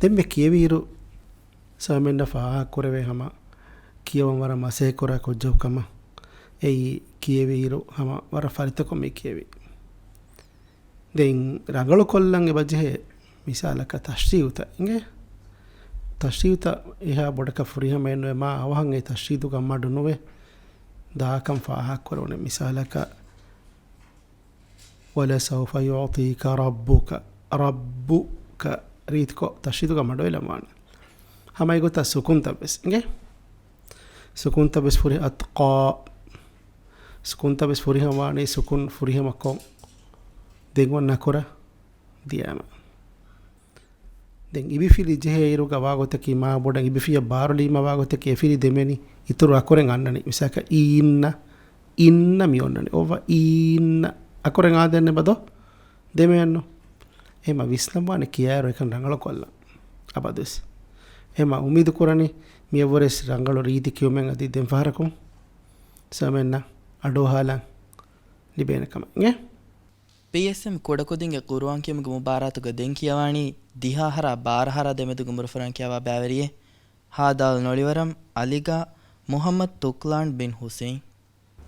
ދެން މި ކިޔެވިއިރު ސަމެންނަށް ފާހަގަކުރެވޭ ހަމަ ކިޔަވަން ވަރަށް މަސޭކުރާ ކުއްޖަކު ކަމަށް. އެއީ ކިޔެވިއިރު ހަމަ ވަރަށް ފަރިތަކުން މި ކިޔެވި. ދެން ރަނގަޅުކޮށްލަން އެބަޖެހޭ މިސާލަކަށް ތަޝްދީދުތައް އިނގޭ. ތަޝްދީދުތައް އެހާ ބޮޑަކަށް ފުރިހަމައެއް ނުވޭ، މާ އަވަހަށް އެ ތަޝްދީދުގަ މަޑު ނުވެ. ދާކަން ފާހަގަކުރެވުނެ މިސާލަކަށް، ولسوف يعطيك ربك، ރައްބުކަ ރީތިކޮށް ތަޝްދީދުގަ މަޑުވެލަން ވާނެ. ހަމަ އެގޮތަށް ސުކުންތައް ވެސް އިނގޭ. ސުކުންތައް ވެސް ފުރި، އަތްޤާ. ސުކުންތައް ވެސް ފުރިހަމަ ވާނީ ސުކުން ފުރިހަމަކޮށް ދެން އޮން ނަކުރަ ދިޔައިމަ. ދެން އިބިފިލި ޖެހޭ އިރުގަ ވާގޮތަކީ، މާ ބޮޑަށް އިބިފިޔަށް ބާރުލީމަ ވާގޮތަކީ އެ ފިލި ދެމެނި އިތުރު އަކުރެއް އަންނަނީ. މިސާލަކަށް އީންނަ، އިންނަ މި އޮންނަނީ. އޮއްވަ އީންނަ. އަކުރެއް އާދެން އެބަދޯ؟ ދެމެއްނު. އެހެމަ ވިސްނަންވާނެ ކިޔާއިރު އެކަން ރަނގަޅުކޮށްލަން. އަބަދުވެސް. އެހެމަ އުއްމީދު ކުރަނީ މިއަށްވުރެސް ރަނގަޅު ރީތި ކިޔުމެއް އަދި ދެން ފަހަރަކުން ސަމެންނަށް އަޑުއަހާލަން ލިބޭނެ ކަމަށް. އިނގޭ؟ ޕީއެސްއެމް ކުޑަކުދިންގެ ޤުރުއާން ކިޔުމުގެ މުބާރާތުގަ ދެން ކިޔަވާނީ ދިހަ އަހަރާ ބާރަ އަހަރާ ދެމެދުގެ މުރަފުރާން ކިޔަވާ ބައިވެރިއެއް. ހާ ދާލް ނޮޅިވަރަމް، އަލިގާ މުޙައްމަދު ތުކްލާން ބިން ޙުސެއިން.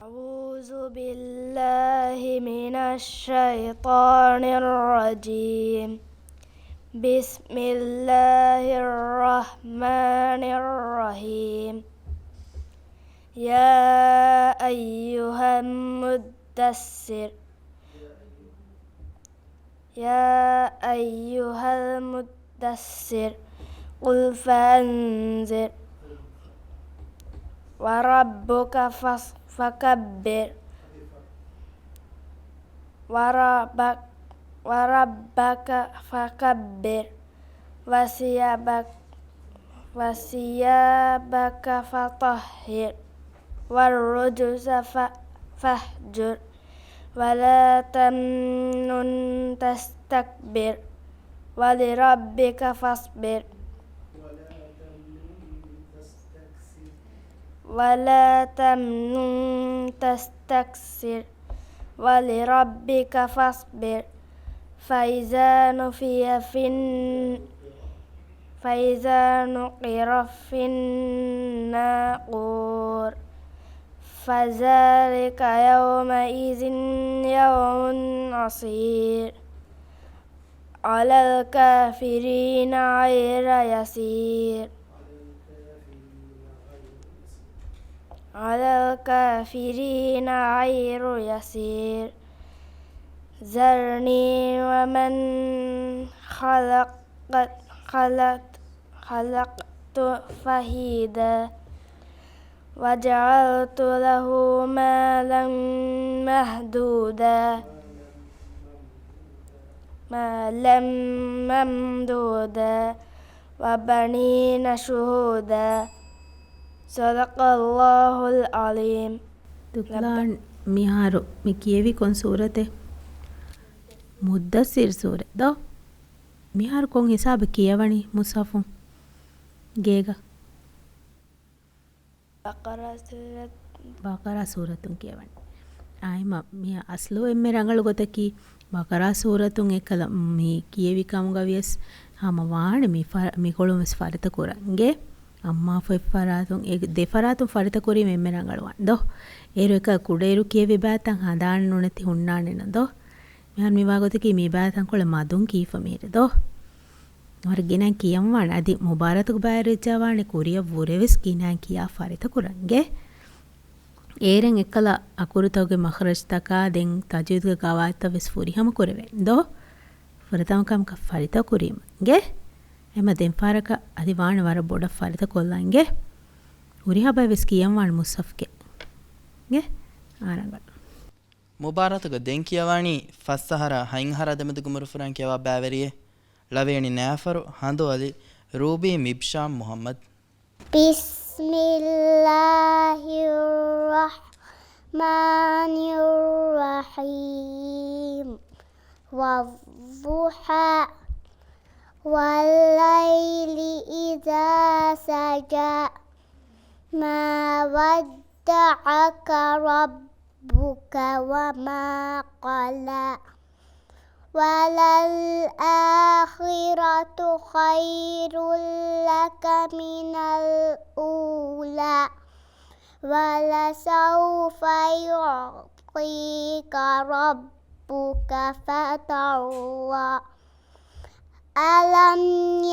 أعوذ بالله من الشيطان الرجيم. بسم الله الرحمن الرحيم. يا أيها المدثر. يا أيها المدثر. قم فأنذر. وربك فص-، فكبر. وربك، وربك فكبر. وثيابك، وثيابك فطهر. والرجز ف-، فاهجر. ولا تمنن تستكبر. ولربك فاصبر. ولا تمنن تستكثر. ولربك فاصبر. فإذا نفخ في الن-، فإذا نقر في الناقور. فذلك يومئذ يوم عسير. على الكافرين غير يسير. على الكافرين غير يسير. ذرني ومن خلقت، خلقت، خلقت وحيدا. وجعلت له مالا ممدودا. مالا ممدودا. وبنين شهودا. صدق الله العظيم. ދުކްލާން މިހާރު މި ކިޔެވި ކޮން ސޫރަތެއް؟ މުއްދައްސިރު ސޫރަތް ދޯ؟ މިހާރު ކޮން ހިސާބެއް ކިޔަވަނީ މުޞްޙަފުން ގޭގަ؟ ބަޤަރާ ސޫރަތު. ބަޤަރާ ސޫރަތުން ކިޔަވަނީ. އާއިމަ މި އަސްލު އެންމެ ރަނގަޅު ގޮތަކީ، ބަޤަރާ ސޫރަތުން އެއްކަލަ މި ކިޔެވި ކަމުގަ ވިޔަސް ހަމަ ވާނެ މި ފަ-، މިކޮޅުން ވެސް ފަރިތަ ކުރަން އިނގޭ. އައްމާފު އެއްފަރާތުން، އެ ދެފަރާތުން ފަރިތަ ކުރީމަ އެންމެ ރަނގަޅުވާނެ ދޯ؟ އޭރު އެކަ ކުޑައިރު ކިޔެވި ބައިތައް ހަނދާން ނުނެތި ހުންނާނެ ނަ ދޯ؟ މިހާރު މިވާ ގޮތަކީ މި ބައިތަންކޮޅެއް މަދުން ކީފަ މިހިރި ދޯ؟ ވަރަށް ގިނަ ކިޔަންވާނެ. އަދި މުބާރާތުގެ ބައިވެރިވެއްޖާވާނެ ކުރިއަށް ވުރެ ވެސް ގިނަ ކިޔާ ފަރިތަ ކުރަން އިނގޭ. އޭރެން އެއްކަލަ އަކުރުތަކުގެ މަޚްރަޖްތަކާ ދެން ތަޖްވީދުގެ ގަވާއިދުތައް ވެސް ފުރިހަމަ ކުރެވޭނެ ދޯ؟ ފުރަތަމަ ކަމަކަށް ފަރިތަ ކުރީމަ އިނގޭ. އެމަ ދެން ފަހަރަކަށް އަދި ވާނެ ވަރަށް ބޮޑަށް ފަރިތަ ކޮށްލަން އިނގޭ. ހުރިހާ ބައެއް ވެސް ކިޔަންވާނެ މުޞްޙަފުގެ އިނގޭ. އާ ރަނގަޅު. މުބާރާތުގަ ދެން ކިޔަވާނީ ފަސް އަހަރާ ހަތް އަހަރާ ދެމެދުގެ އުމުރު ފުރަން ކިޔަވާ ބައިވެރިއެއް. ޅަވިޔަނި ނައިފަރު ހަނދުއަލި ރޫބީ މިބްޝާމް މުޙައްމަދު. بسم الله الرحمن الرحيم. والضحى. والليل إذا سجى. ما ودعك ربك وما قلى. وللآخرة خير لك من الأولى. ولسوف يعطيك ربك فترضى. ألم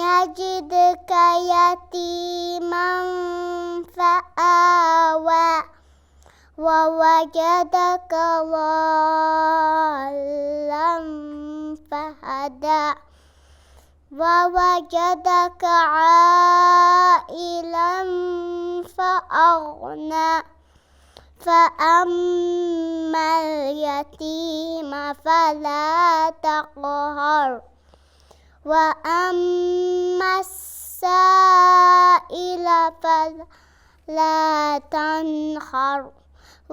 يجدك يتيما فآوى. ووجدك ضالا فهدى. ووجدك عائلا فأغنى. فأما اليتيم فلا تقهر. وأما السائل فلا تنهر.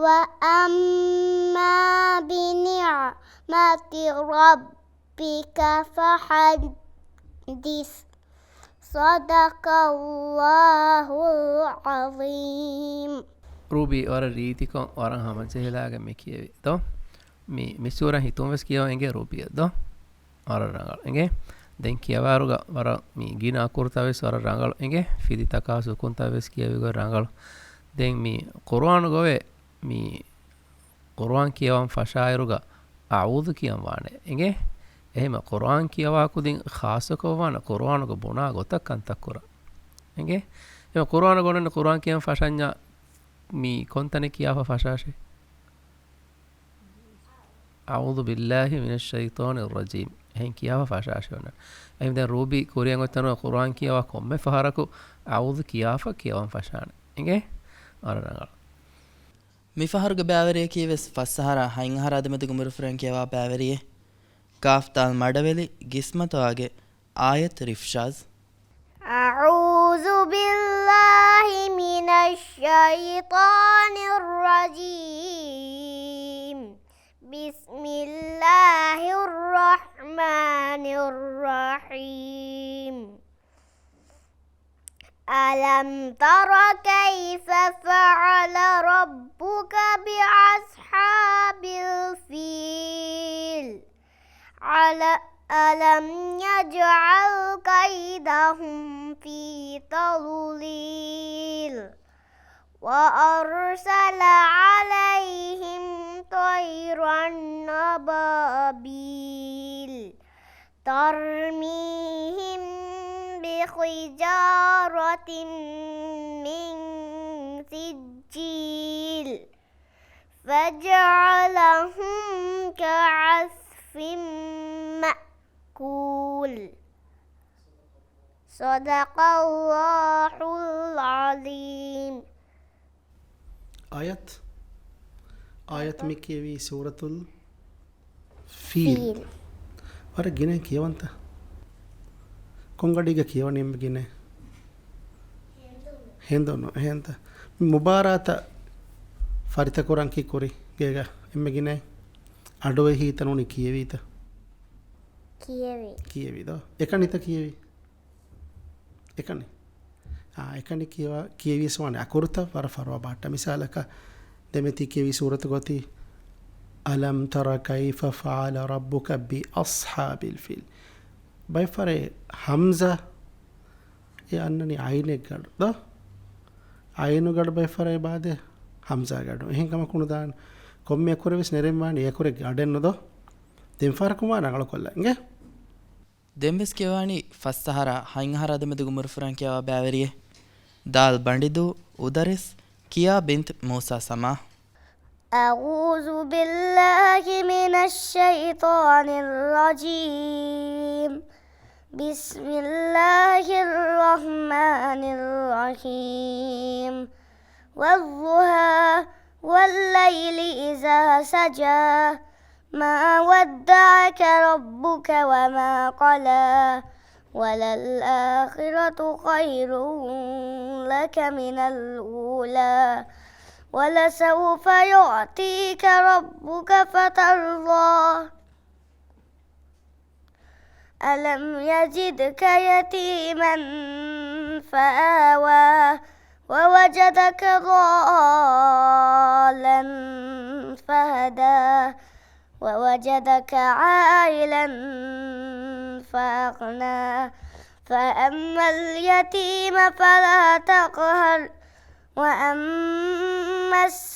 وأما بنعمة ربك فحدث. صدق الله العظيم. ރޫބީ ވަރަށް ރީތިކޮށް ވަރަށް ހަމަޖެހިލާގެން މި ކިޔެވި ދޯ؟ މި، މި ސޫރަ ހިތުން ވެސް ކިޔަވަން އެނގޭ ރޫބީއަށް ދޯ؟ ވަރަށް ރަނގަޅު އެނގޭ. ދެން ކިޔަވާއިރުގަ ވަރަށް މި ގިނަ އަކުރުތައް ވެސް ވަރަށް ރަނގަޅު އެނގޭ. ފިލިތަކާ ސުކުންތައް ވެސް ކިޔެވި ގޮތް ރަނގަޅު. ދެން މި ޤުރުއާނުގަ އޮވޭ މި ޤުރުއާން ކިޔަވަން ފަށާއިރުގަ އަޢޫޛު ކިޔަން ވާނެ އެނގޭ. އެހެންމަ ޤުރުއާން ކިޔަވާ ކުދިން ޚާއްޞަކޮށްވާނެ ޤުރުއާނުގަ ބުނާ ގޮތަށް ކަންތައް ކުރަން އެނގޭ. އެހެންމަ ޤުރުއާނުގަ އޮންނަ ޤުރުއާން ކިޔަން ފަށަންޏާ މި ކޮންތަނެއް ކިޔާފަ ފަށާށޭ؟ أعوذ بالله من الشيطان الرجيم. އެހެން ކިޔާފަ ފަށާށޭ އޮންނަ. އެހެން ދެން ރޫބީ ކުރިއަށް އޮތްތަނުގަ ޤުރުއާން ކިޔަވާ ކޮންމެ ފަހަރަކު އަޢޫޛު ކިޔާފަ ކިޔަވަން ފަށާނެ އެނގޭ. ވަރަށް ރަނގަޅު. މިފަހަރުގެ ބައިވެރިޔަކީ ވެސް ފަސް އަހަރާ ހަތް އަހަރާ ދެމެދުގެ އުމުރު ފުރަން ކިޔަވާ ބައިވެރިއެއް. ކާފް ދާލް މަޑަވެލި ގިސްމަތު އާގެ އާޔަތު ރިފްޝާޒް. أعوذ بالله من الشيطان الرجيم. بسم الله الرحمن الرحيم. ألم تر كيف فعل ربك بأصحاب الفيل؟ ألم ألم يجعل كيدهم في تضليل وأرسل عليهم طيرا أبابيل ترميهم بحجارة من سجيل فجعلهم كعصف مأكول. صدق الله العظيم. އާޔަތް، އާޔަތް މި ކިޔެވީ ސޫރަތުލް ފީލް. ފީލް. ވަރަށް ގިނަ ކިޔަވަންތަ؟ ކޮންގަޑީގަ ކިޔަވަނީ އެންމެ ގިނަ؟ ހެނދުނު. ހެނދުނު. އެހެންތަ؟ މި މުބާރާތަށް ފަރިތަކުރަން ކީ ކުރި ގޭގަ އެންމެ ގިނަ އަޑުއެހީތަ ނޫނީ ކިޔެވީތަ؟ ކިޔެވި. ކިޔެވި ދޯ؟ އެކަނިތަ ކިޔެވި؟ އެކަނި. އާ، އެކަނި ކިޔަވާ، ކިޔެވިޔަސް ވާނެ އަކުރުތައް ވަރަށް ފަރުވާ ބާއްޓަ. މިސާލަކަށް، ދެމެތި ކިޔެވި ސޫރަތު ގޮތީ، ألم تر كيف فعل ربك بأصحاب الفيل. ބައެއް ފަރެއް ހަމްޒާ އެ އަންނަނީ އައިނެއްގަޑު ދޯ؟ އައިނުގަޑު ބައެއް ފަރެއް އިބާދެ ހަމްޒާގަޑު. އެހެން ކަމަކު ނުދާނެ. ކޮންމެ އަކުރެއް ވެސް ނެރެން ވާނީ އެ އަކުރެއްގެ އަޑެއްނު ދޯ؟ ދެން ފަހަރަކު މާ ރަނގަޅުކޮށްލާ އިނގޭ. ދެންވެސް ކިޔަވާނީ ފަސް އަހަރާ ހަތް އަހަރާ ދެމެދުގެ އުމުރުފުރާން ކިޔަވާ ބައިވެރިއެއް. ދާލް ބަނޑިދޫ، އުދަރެސް، ކިޔާ ބިންތު މޫސާ ސަމާ. أعوذ بالله من الشيطان الرجيم. بسم الله الرحمن الرحيم. والضحى والليل إذا سجى. ما ودعك ربك وما قلى. وللآخرة خير لك من الأولى. ولسوف يعطيك ربك فترضى. ألم يجدك يتيما فآوى. ووجدك ضالا فهدى. ووجدك عائلا فأغنى. فأما اليتيم فلا تقهر. وأما السائل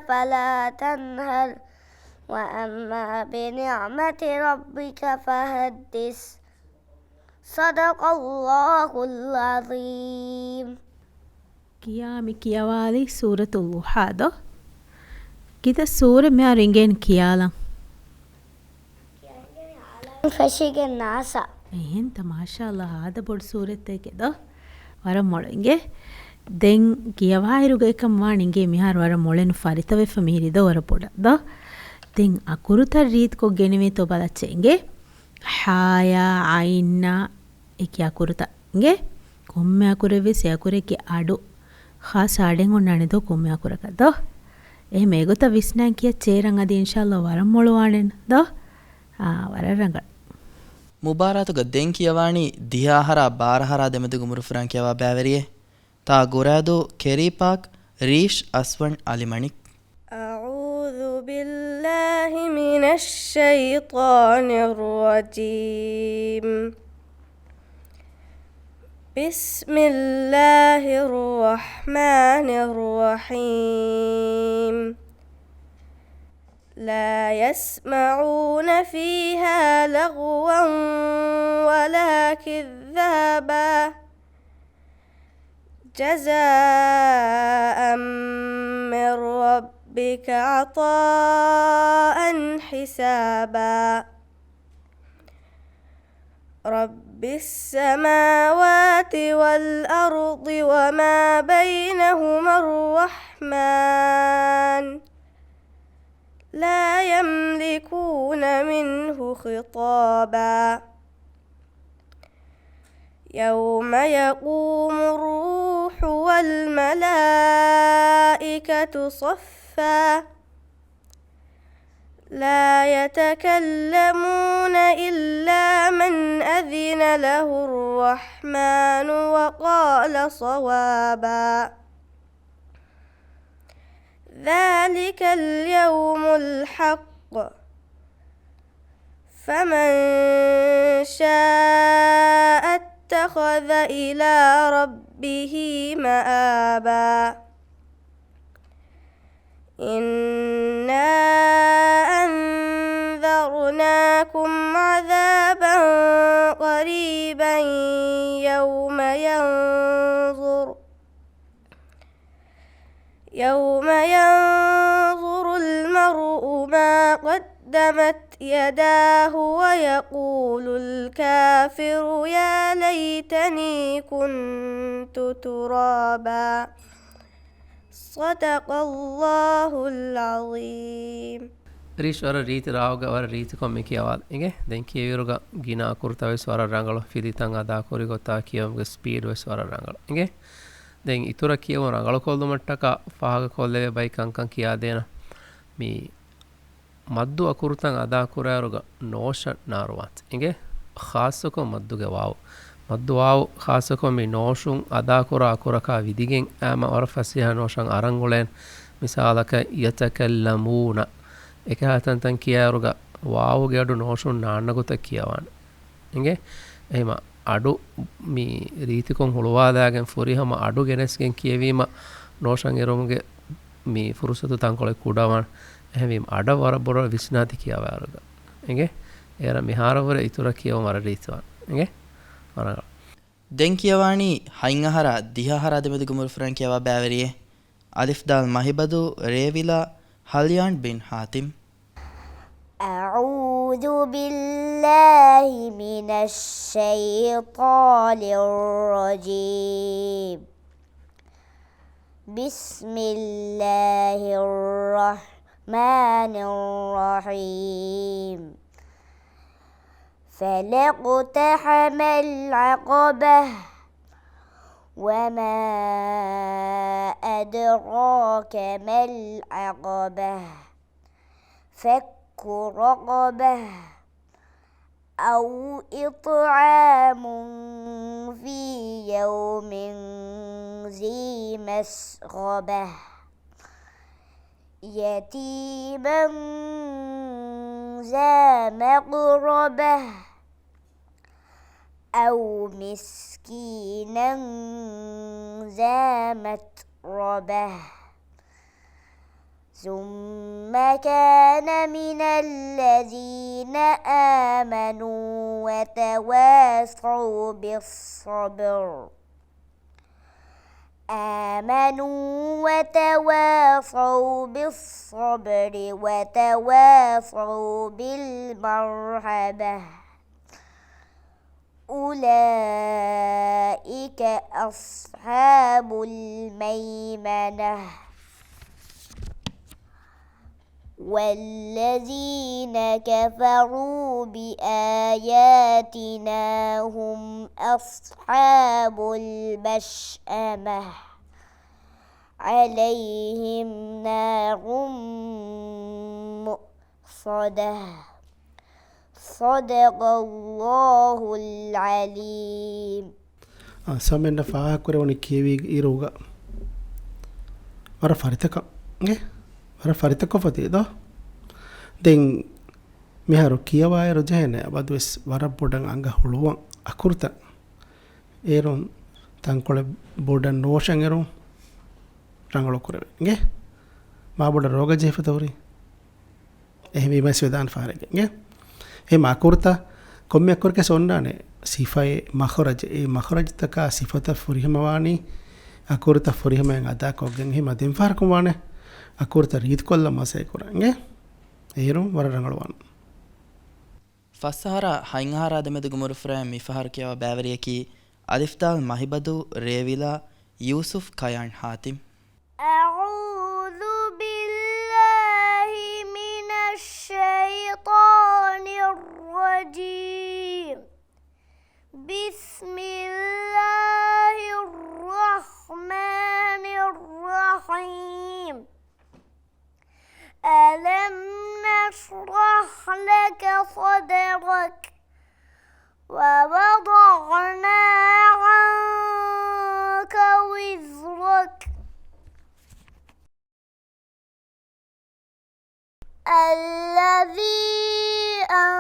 فلا تنهر. وأما بنعمة ربك فحدث. صدق الله العظيم. ކިޔާ މި ކިޔަވާލި ސޫރަތު ޟުޙާ ދޯ؟ ކިތައް ސޫރަ މިހާރު އިނގޭން ކިޔާލަން؟ ފެށިގެން ނާސާ. އެހެންތަ، މާޝާﷲ، ހާދަ ބޮޑު ސޫރަތެކޭ ދޯ؟ ވަރަށް މޮޅު އިނގޭ. ދެން ކިޔަވާއިރުގަ އެކަން ވާން އިނގޭ މިހާރު ވަރަށް މޮޅެން ފަރިތަވެފަ މިހިރި ދޯ ވަރަށް ބޮޑަށް ދޯ؟ ދެން އަކުރުތައް ރީތިކޮށް ގެނެވޭތޯ ބަލައްޗޭ އިނގޭ. ހާޔާ އައިންނާ އެކި އަކުރުތައް އިނގޭ. ކޮންމެ އަކުރެއްވެސް އެ އަކުރެއްގެ އަޑު ޚާއްޞަ އަޑެއް އޮންނާނެ ދޯ ކޮންމެ އަކުރަކަށް ދޯ؟ އެހެން އެގޮތަށް ވިސްނާން ކިޔައްޗޭ އޭރަށް އަދި އިންޝާﷲ ވަރަށް މޮޅުވާނެން ދޯ؟ އާ، ވަރަށް ރަނގަޅު. މުބާރާތުގަ ދެން ކިޔަވާނީ ދިހަ އަހަރާ ބާރަ އަހަރާ ދެމެދުގެ އުމުރުފުރާން ކިޔަވާ ބައިވެރިއެއް. ތާ ގުރާދޫ، ކެރީ ޕާކް، ރީޝް އަސްވަން އަލިމަނިކް. أعوذ بالله من الشيطان الرجيم. بسم الله الرحمن الرحيم. لا يسمعون فيها لغوا ولا كذابا. جزاء من ربك عطاء حسابا. رب السماوات والأرض وما بينهما الرحمن. لا يملكون منه خطابا. يوم يقوم الروح والملائكة صفا. لا يتكلمون إلا من أذن له الرحمن وقال صوابا. ذلك اليوم الحق. فمن شاء اتخذ إلى ربه مآبا. إنا أنذرناكم عذابا قريبا يوم ينظر يوم ينظر المرء ما قدمت يداه ويقول الكافر يا ليتني كنت ترابا. صدق الله العظيم. ރީޝް ވަރަށް ރީތި ރާގުގަ ވަރަށް ރީތިކޮށް މި ކިޔަވާލަ. އިނގޭ؟ ދެން ކިޔެވިއިރުގަ ގިނަ އަކުރުތައް ވެސް ވަރަށް ރަނގަޅު ފިލިތައް އަދާކުރި ގޮތާ ކިޔެވުމުގެ ސްޕީޑް ވެސް ވަރަށް ރަނގަޅު. އިނގޭ؟ ދެން އިތުރަށް ކިޔެވުން ރަނގަޅުކޮށްލުމަށްޓަކާ ފާހަގަކޮށްލެވޭ ބައި ކަންކަން ކިޔާދޭނަ. މި މައްދު އަކުރުތައް އަދާކުރާއިރުގަ ނޯޝަން ނާރުވާންތަ؟ އިނގޭ؟ ޚާއްޞަކޮށް މައްދުގެ ވާވު. މައްދު ވާވު ޚާއްޞަކޮށް މި ނޯޝުން އަދާކުރާ އަކުރަކާ ވިދިގެން އާމަ ވަރަށް ފަސޭހަ ނޯޝަން އަރަން އުޅޭނެ. މިސާލަކަށް، يتكلمون. އެކަހަ ތަންތަން ކިޔާއިރުގަ ވާވުގެ އަޑު ނޯޝުން ނާންނަ ގޮތަށް ކިޔަވާނެ. އިނގޭ؟ އެހެމަ އަޑު މި ރީތިކޮށް ހުޅުވާލާގެން ފުރިހަމަ އަޑު ގެނެސްގެން ކިޔެވީމަ ނޯޝަން އެރުމުގެ މި ފުރުސަތު ތަންކޮޅެއް ކުޑަވާން. އެހެންވީމަ އަޑަށް ވަރަށް ބޮޑަށް ވިސްނާތި ކިޔަވާއިރުގަ. އިނގޭ؟ އޭރަށް މިހާރަށްވުރެ އިތުރަށް ކިޔެވުން ވަރަށް ރީތިވާނެ. އިނގޭ؟ ވަރަށް ރަނގަޅު. ދެން ކިޔަވާނީ ހަތް އަހަރާ ދިހަ އަހަރާ ދެމެދުގެ އުމުރު ފުރަން ކިޔަވާ ބައިވެރިއެއް. އަލިފް ދާލް މަހިބަދޫ ރޭވިލާ ހަލްޔާން ބިން ހާތިމް. أعوذ بالله من الشيطان الرجيم. بسم الله الرحمن الرحيم. فلا اقتحم العقبة. وما أدراك ما العقبة. فك رقبة. أو إطعام في يوم ذي مسغبة. يتيما ذا مقربة. أو مسكينا ذا متربة. ثم كان من الذين آمنوا وتواصوا بالصبر. آمنوا وتواصوا بالصبر وتواصوا بالمرحمة. أولئك أصحاب الميمنة. والذين كفروا بآياتنا هم أصحاب المشأمة. عليهم نار مؤصدة. صدق الله العظيم. އާ، ސަމެންނަށް ފާހަގަކުރެވުނީ ކިޔެވި އިރުގަ ވަރަށް ފަރިތަކަށް، އޭ؟ ވަރަށް ފަރިތަކޮށްފަ ދިޔަ ދޯ؟ ދެން މިހާރު ކިޔަވާއިރު ޖެހޭނެ އަބަދުވެސް ވަރަށް ބޮޑަށް އަނގަ ހުޅުވަން އަކުރުތައް. އޭރުން ތަންކޮޅެއް ބޮޑަށް ނޯޝަން އެރުން ރަނގަޅު ކުރެވޭ. އިނގޭ؟ މާ ބޮޑަށް ރޯގަ ޖެހިފަތަ ހުރީ. އެހެންވީމަސް ވެދާން ފާރެގެ. އިނގޭ؟ އެހެމަ އަކުރުތައް ކޮންމެ އަކުރެކެސް އޮންނާނެ ސިފައެއް މަޚްރަޖެއް. އެ މަޚްރަޖްތަކާ ސިފަތައް ފުރިހަމަވާނީ އަކުރުތައް ފުރިހަމައިން އަދާކޮށްގެން. އެހެމަ ދެން ފަހަރަކުން ވާނެ އަކުރުތައް ރީތިކޮށްލަން މަސައްކަތް ކުރަން. އިނގޭ؟ އޭރުން ވަރަށް ރަނގަޅުވާނެ. ފަސް އަހަރާ ހަތް އަހަރާ ދެމެދުގެ އުމުރު ފުރައިން މި ފަހަރު ކިޔަވާ ބައިވެރިޔަކީ އަލިފް ދާލް މަހިބަދޫ ރޭވިލާ ޔޫސުފް ކަޔާން ހާތިމް. أعوذ بالله من الشيطان الرجيم. بسم الله الرحمن الرحيم. ألم نشرح لك صدرك ووضعنا عنك وزرك الذي أن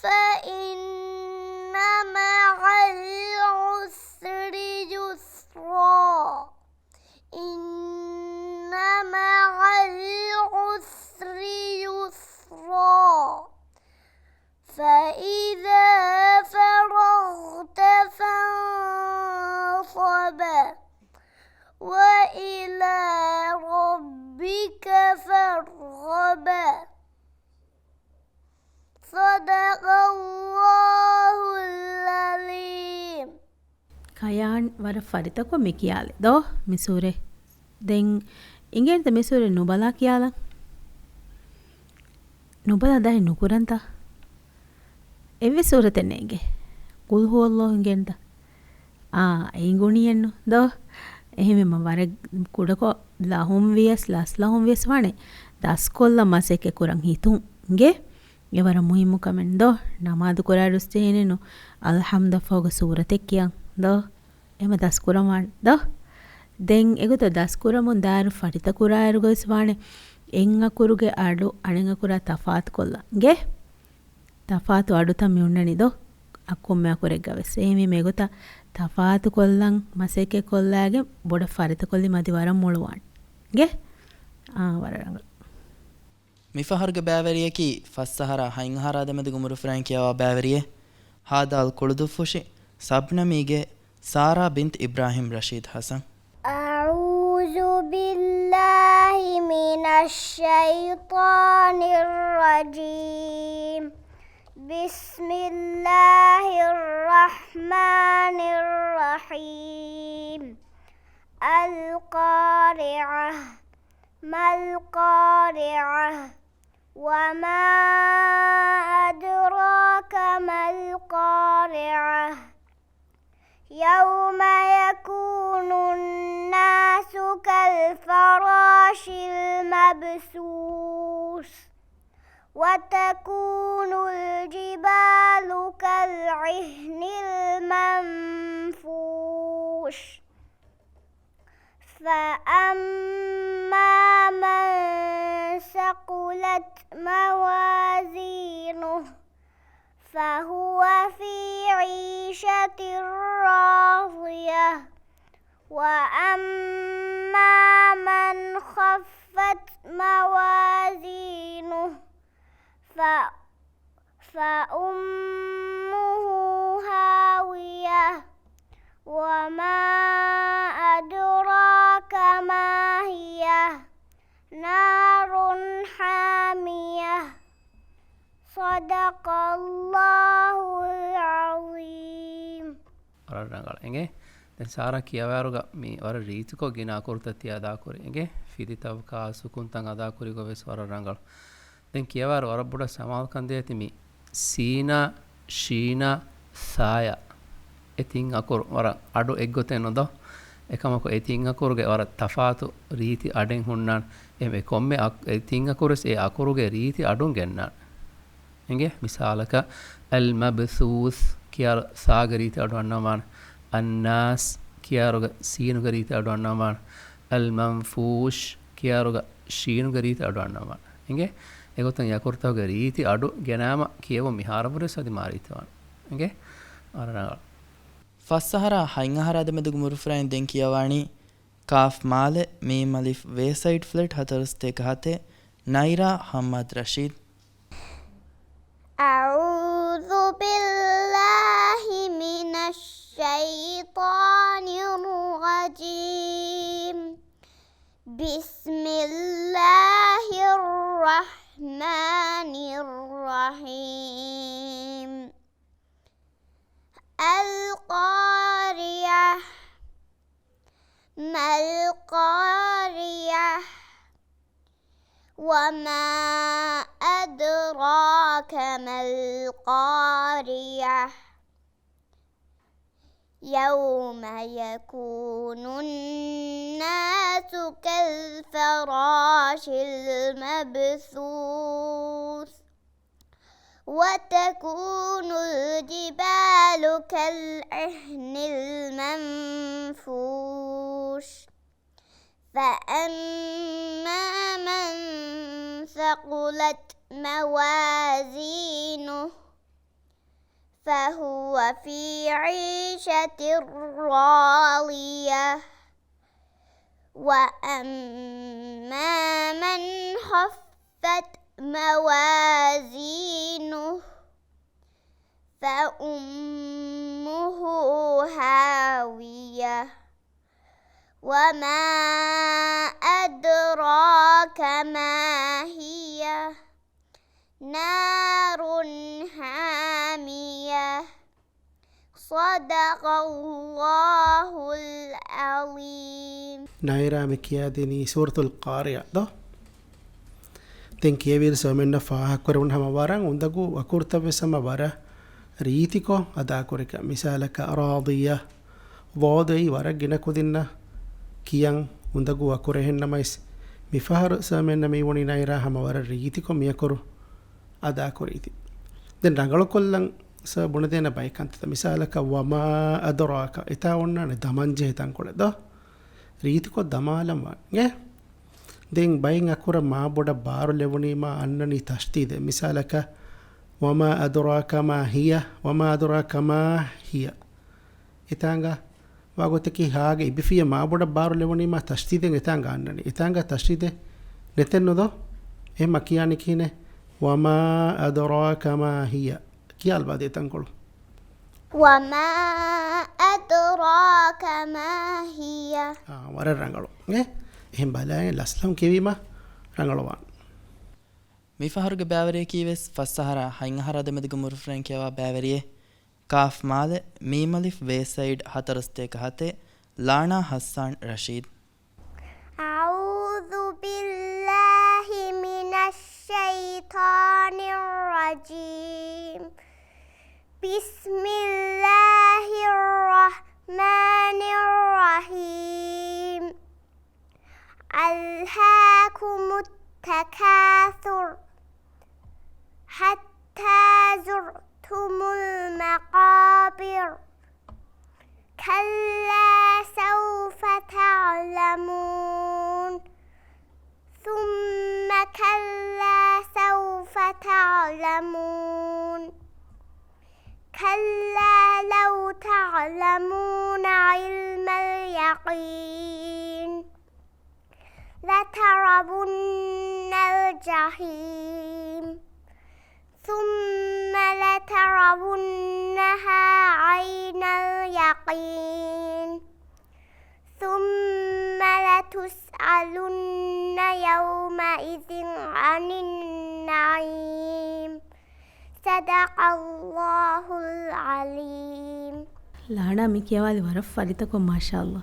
فإن مع العسر يسرا. إن مع العسر يسرا. فإذا فرغت فانصب. وإلى ربك فارغب. صدق الله العظيم. ކަޔާން ވަރަށް ފަރިތަކޮށް މި ކިޔާލި ދޯ މި ސޫރަތް. ދެން އިނގޭންތަ މި ސޫރަތް ނުބަލާ ކިޔާލަން؟ ނުބަލާ ދާއި ނުކުރަންތަ؟ އެއްވެސް ސޫރަތެއް ނޭނގެ. ޤުލް ހުވައްލާހު އިނގޭންތަ؟ އާ، އެނގުނީއެއްނު ދޯ؟ އެހެންވީމަ ވަރަށް ކުޑަކޮށް ލަހުން ވިޔަސް، ލަސްލަހުން ވިޔަސް ވާނެ ދަސްކޮށްލަން މަސައްކަތް ކުރަން ހިތުން އިނގޭ. އެ ވަރަށް މުހިއްމު ކަމެއް ދޯ؟ ނަމާދު ކުރާއިރު އިސްޖެހޭނެނު އަލްޙަމްދަށް ފަހުގަ ސޫރަތެއް ކިޔަން ދޯ؟ އެމަ ދަސްކުރަން ވާނެ ދޯ؟ ދެން އެގޮތަށް ދަސްކުރަމުން ދާއިރު ފަރިތަކުރާއިރުގަވެސް ވާނެ އެއް އަކުރުގެ އަޑު އަނެއް އަކުރާ ތަފާތުކޮށްލަން އިނގޭ. ތަފާތު އަޑުތައް މި އޮންނަނީ ދޯ؟ އަ، ކޮންމެ އަކުރެއްގަވެސް. އެހެންވީމަ އެގޮތަށް ތަފާތުކޮށްލަން މަސައްކަތް ކޮށްލާގެން ބޮޑަށް ފަރިތަކޮށްލީމަ އަދި ވަރަށް މޮޅުވާނެ. އިނގޭ؟ އާ، ވަރަށް ރަނގަޅު. މިފަހަރުގެ ބައިވެރިޔަކީ ފަސް އަހަރާ ހަތް އަހަރާ ދެމެދުގެ އުމުރުފުރާއިން ކިޔަވާ ބައިވެރިއެއް. ހާދާލް ކުޅުދުއްފުށި ސަބްނަމީގެ ސާރާ ބިންތު އިބްރާހިމް ރަޝީދު ހަސަން. أعوذ بالله من الشيطان الرجيم. بسم الله الرحمن الرحيم. القارعة. ما القارعة؟ وما أدراك ما القارعة؟ يوم يكون الناس كالفراش المبثوث. وتكون الجبال كالعهن المنفوش. فأما من ثقلت موازينه فهو في عيشة راضية. وأما من خفت موازينه ف-، فأمه هاوية. وما أدراك ما هي. نار حامية. صدق الله العظيم. ވަރަށް ރަނގަޅު. އެނގޭ؟ ދެން ސާރާ ކިޔަވާއިރުގަ މި ވަރަށް ރީތިކޮށް ގިނަ އަކުރުތައް ތި އަދާކުރި. އެނގޭ؟ ފިލިތައް ކާ ސުކުންތައް އަދާކުރި ގޮތް ވެސް ވަރަށް ރަނގަޅު. ދެން ކިޔަވާއިރު ވަރަށް ބޮޑަށް ސަމާލުކަން ދޭތި މި ސީނާ، ޝީނާ، ސާޔާ. އެ ތިން އަކުރު ވަރަށް އަޑު އެއްގޮތެއް ނުދޯ؟ އެކަމަކު އެ ތިން އަކުރުގެ ވަރަށް ތަފާތު ރީތި އަޑެއް ހުންނާނެ. އެ ކޮންމެ އަ-، އެ ތިން އަކުރުވެސް އެ އަކުރުގެ ރީތި އަޑުން ގެންނާނެ. އިނގޭ؟ މިސާލަކަށް، އަލްމަބްސޫސް ކިޔާ ސާގެ ރީތި އަޑު އަންނަވާނެ. އައްނާސް ކިޔާއިރުގަ ސީނުގެ ރީތި އަޑު އަންނަވާނެ. އަލްމަންފޫޝް ކިޔާއިރުގަ ޝީނުގެ ރީތި އަޑު އަންނަވާނެ. އިނގޭ؟ އެގޮތުން އެ އަކުރުތަކުގެ ރީތި އަޑު ގެނައިމަ ކިޔެވުން މިހާރަށްވުރެސް އަދި މާ ރީތިވާނެ. އިނގޭ؟ ވަރަށް ރަނގަޅު. ފަސް އަހަރާ ހަތް އަހަރާ ދެމެދުގެ އުމުރުފުރާއިން ދެން ކިޔަވާނީ ކާފް މާލެ މީމް އަލިފް ވޭ ސައިޑް ފްލެޓް ހަތަރު ސަތޭކަ ހަތެއް، ނައިރާ ހައްމާދު ރަޝީދު. أعوذ بالله من الشيطان الرجيم. بسم الله الرحمن الرحيم. القارعة. ما القارعة؟ وما أدراك ما القارعة. يوم يكون الناس كالفراش المبثوث. وتكون الجبال كالعهن المنفوش. فأما من ثقلت موازينه فهو في عيشة راضية. وأما من خفت موازينه فأمه هاوية. وما أدراك ما هي. نار حامية. صدق الله العظيم. ނައިރާ މި ކިޔާދިނީ ސޫރަތުލް ޤާރިޢާ ދޯ؟ ދެން ކިޔެވިއިރު ސަމެންނަށް ފާހަގަކުރެވުނު ހަމަ ވަރަށް އުނދަގޫ އަކުރުތައް ވެސް ހަމަ ވަރަށް ރީތިކޮށް އަދާކުރިކަން. މިސާލަކަށް ރާޟިޔާ، ވޯދައީ ވަރަށް ގިނަ ކުދިންނަށް ކިޔަން އުނދަގޫ އަކުރެއް. އެހެންނަމަވެސް މިފަހަރު ސަމެންނަށް މިވުނީ ނައިރާ ހަމަ ވަރަށް ރީތިކޮށް މިއަކުރު އަދާކުރީތީ. ދެން ރަނގަޅުކޮށްލަން ސަ ބުނެދޭނެ ބައެއް ކަންތައްތައް. މިސާލަކަށް ވަމާ އަދުރާކަ، އެތާ އޮންނާނެ ދަމަންޖެހޭ ތަންކޮޅެއް ދޯ؟ ރީތިކޮށް ދަމާލަން ވާނެ. ދެން ބައެއް އަކުރަށް މާ ބޮޑަށް ބާރު ލެވުނީމާ އަންނަނީ ތަޝްދީދެއް. މިސާލަކަށް، وما أدراك ما هي، وما أدراك ما هي. އެތާނގަ ވާގޮތަކީ ހާގެ އިބިފިޔަ މާ ބޮޑަށް ބާރު ލެވުނީމާ ތަޝްދީދެއް އެތާނގަ އަންނަނީ. އެތާނގަ ތަޝްދީދެއް ނެތެއްނު ދޯ؟ އެހެންމަ ކިޔާނީ ކިހިނެއް؟ وما أدراك ما هي. ކިޔާލަބާދޭ ތަންކޮޅު. وما أدراك ما هي. އާ، ވަރަށް ރަނގަޅު. އެ، އެހެން ބަލާއި ލަސްލަހުން ކިޔެވީމަ ރަނގަޅުވާން. މިފަހަރުގެ ބައިވެރިޔަކީ ވެސް ފަސް އަހަރާ ހަތް އަހަރާ ދެމެދުގެ މުރުފުރެން ކިޔަވާ ބައިވެރިއެއް. ކާފް މާލެ، މީމް އަލިފް ވޭ ސައިޑް ހަތަރު ސަތޭކަ ހަތެއް، ލާނާ ހައްސާން ރަޝީދު. أعوذ بالله من الشيطان الرجيم. بسم الله الرحمن الرحيم. ألهاكم التكاثر حتى زرتم المقابر. كلا سوف تعلمون. ثم كلا سوف تعلمون. كلا لو تعلمون علم اليقين. لترون الجحيم. ثم لترونها عين اليقين. ثم لتسألن يومئذ عن النعيم. صدق الله العظيم. ލާނާ މި ކިޔަވާލި ވަރަށް ފަރިތަކޮށް، މާޝާﷲ.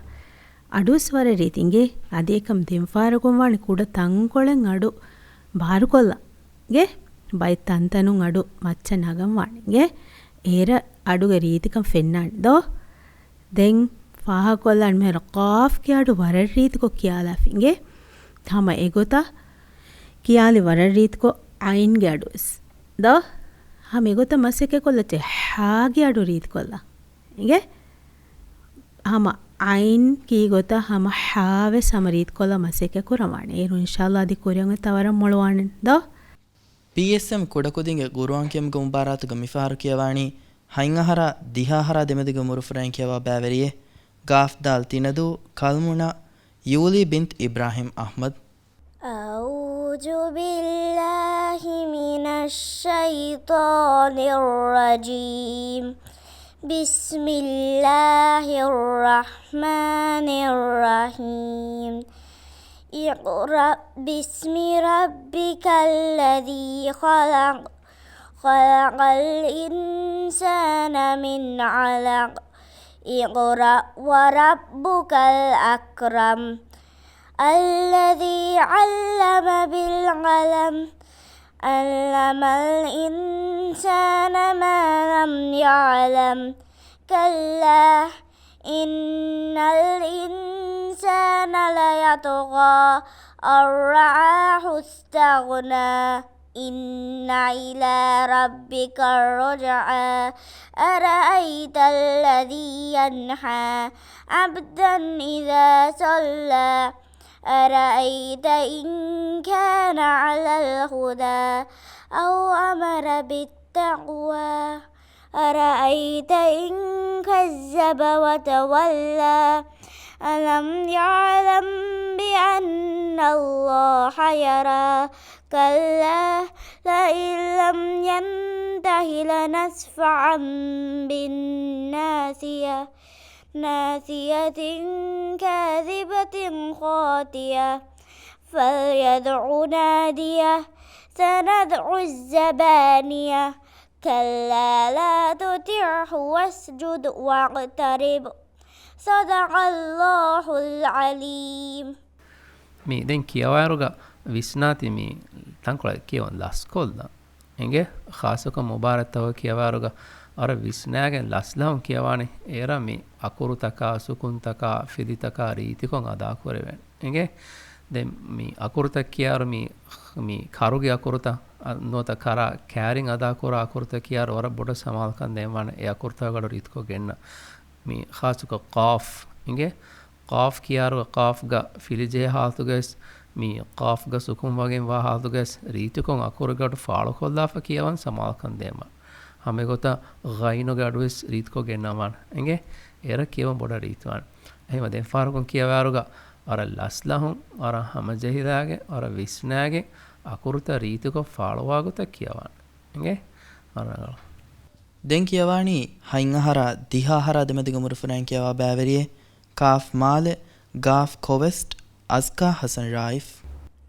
އަޑުވެސް ވަރަށް ރީތި އިނގޭ. އަދި އެކަމް ދެންފަހަރަކުން ވާނެ ކުޑަ ތަންކޮޅެއް އަޑު ބާރުކޮށްލަން އިނގޭ. ބައެއް ތަންތަނުން އަޑު މައްޗަށް ނަގަން ވާނެ އިނގޭ. އޭރަށް އަޑުގެ ރީތިކަން ފެންނާނެ ދޯ؟ ދެން ފާހަގަކޮށްލާން މިހާރު ޤާފްގެ އަޑު ވަރަށް ރީތިކޮށް ކިޔާލާފި އިނގޭ. ހަމަ އެގޮތަށް ކިޔާލި ވަރަށް ރީތިކޮށް ޢައިންގެ އަޑުވެސް ދޯ؟ ހަމަ އެގޮތަށް މަސައްކަތްކޮށްލައްޗޭ ޙާގެ އަޑު ރީތިކޮށްލާ އިނގޭ. ހަމަ ޢައިން ކީ ގޮތަށް ހަމަ ޙާވެސް ހަމަ ރީތިކޮށްލާ މަސައްކަތް ކުރަން ވާނެ. އޭރު އިންޝާﷲ އަދި ކުރިއަށް އޮތް ތަން ވަރަށް މޮޅުވާނެ ދޯ؟ ޕީއެސްއެމް ކުޑަކުދިންގެ ޤުރުއާން ކިޔުމުގެ މުބާރާތުގަ މިފަހަރު ކިޔަވާނީ ހަތް އަހަރާ ދިހަ އަހަރާ ދެމެދުގެ މުރުފުރައިން ކިޔަވާ ބައިވެރިއެއް. ގާފް ދާލް ތިނަދޫ، ކަލްމުނަށް، ޔޫލީ ބިންތު އިބްރާހިމް އަޙްމަދު. أعوذ بالله من الشيطان الرجيم. بسم الله الرحمن الرحيم. اقرأ باسم ربك الذي خلق. خلق الإنسان من علق. اقرأ وربك الأكرم. الذي علم بالقلم. علم الإنسان ما لم يعلم. كلا إن الإنسان ليطغى أن رآه استغنى. إن إلى ربك الرجعى. أرأيت الذي ينهى عبدا إذا صلى. أرأيت إن كان على الهدى أو أمر بالتقوى. أرأيت إن كذب وتولى. ألم يعلم بأن الله يرى. كلا لئن لم ينته لنسفعا بالناصية. ناصية كاذبة خاطئة. فليدع ناديه. سندع الزبانية. كلا لا تطعه واسجد واقترب. صدق الله العظيم. މި ދެން ކިޔަވާއިރުގަ ވިސްނާތީ މި ތަންކޮޅެއް ކިޔަވަން ލަސްކޮށްލާ. އެނގޭ؟ ޚާއްޞަކޮށް މުބާރާތްތަކުގަ ކިޔަވާއިރުގަ ވަރަށް ވިސްނާގެން ލަސްލަހުން ކިޔަވާނެ. އޭރަށް މި އަކުރުތަކާ، ސުކުންތަކާ، ފިލިތަކާ ރީތިކޮށް އަދާކުރެވޭނެ. އެނގޭ؟ ދެން މި އަކުރުތައް ކިޔާއިރު މި، މި ކަރުގެ އަކުރުތައް، އަ، ނުވަތަ ކަރާ ކައިރިން އަދާކުރާ އަކުރުތައް ކިޔާއިރު ވަރަށް ބޮޑަށް ސަމާލުކަން ދޭންވާނެ އެ އަކުރުތަކާ ގަޑު ރީތިކޮށް ގެންނަ. މި ޚާއްޞަކޮށް ޤާފް އިނގޭ. ޤާފް ކިޔާއިރު ޤާފްގަ ފިލިޖެހޭ ޙާލަތުގަވެސް، މި ޤާފްގަ ސުކުން ވަގެން ވާ ޙާލަތުގަވެސް ރީތިކޮށް އަކުރުގެ ގަޑު ފާޅުކޮށްލާފަ ކިޔަވަން ސަމާލުކަން ދޭންވާނެ. ހަމައެގޮތަށް ޣައިނުގެ ގަޑުވެސް ރީތިކޮށް ގެންނަވާނެ. އެނގޭ؟ އޭރަށް ކިޔަވަން ބޮޑަށް ރީތިވާނެ. އެހެންވީމަ ދެން ފަހަރަކުން ކިޔަވާއިރުގަ ވަރަށް ލަސްލަހުން، ވަރަށް ހަމަޖެހިލާގެން، ވަރަށް ވިސްނާގެން، އަކުރުތައް ރީތިކޮށް ފާޅުވާ ގޮތަށް ކިޔަވާނެ. އެނގޭ؟ ވަރަށް ރަނގަޅު. ދެން ކިޔަވާނީ ހަތް އަހަރާ ދިހަ އަހަރާ ދެމެދުގެ އުމުރުފުރާން ކިޔަވާ ބައިވެރިއެއް، ޤާފް މާލެ، ޤާފް ކޮވެސްޓް، އަޒްކާ ޙަސަން ރައިފް.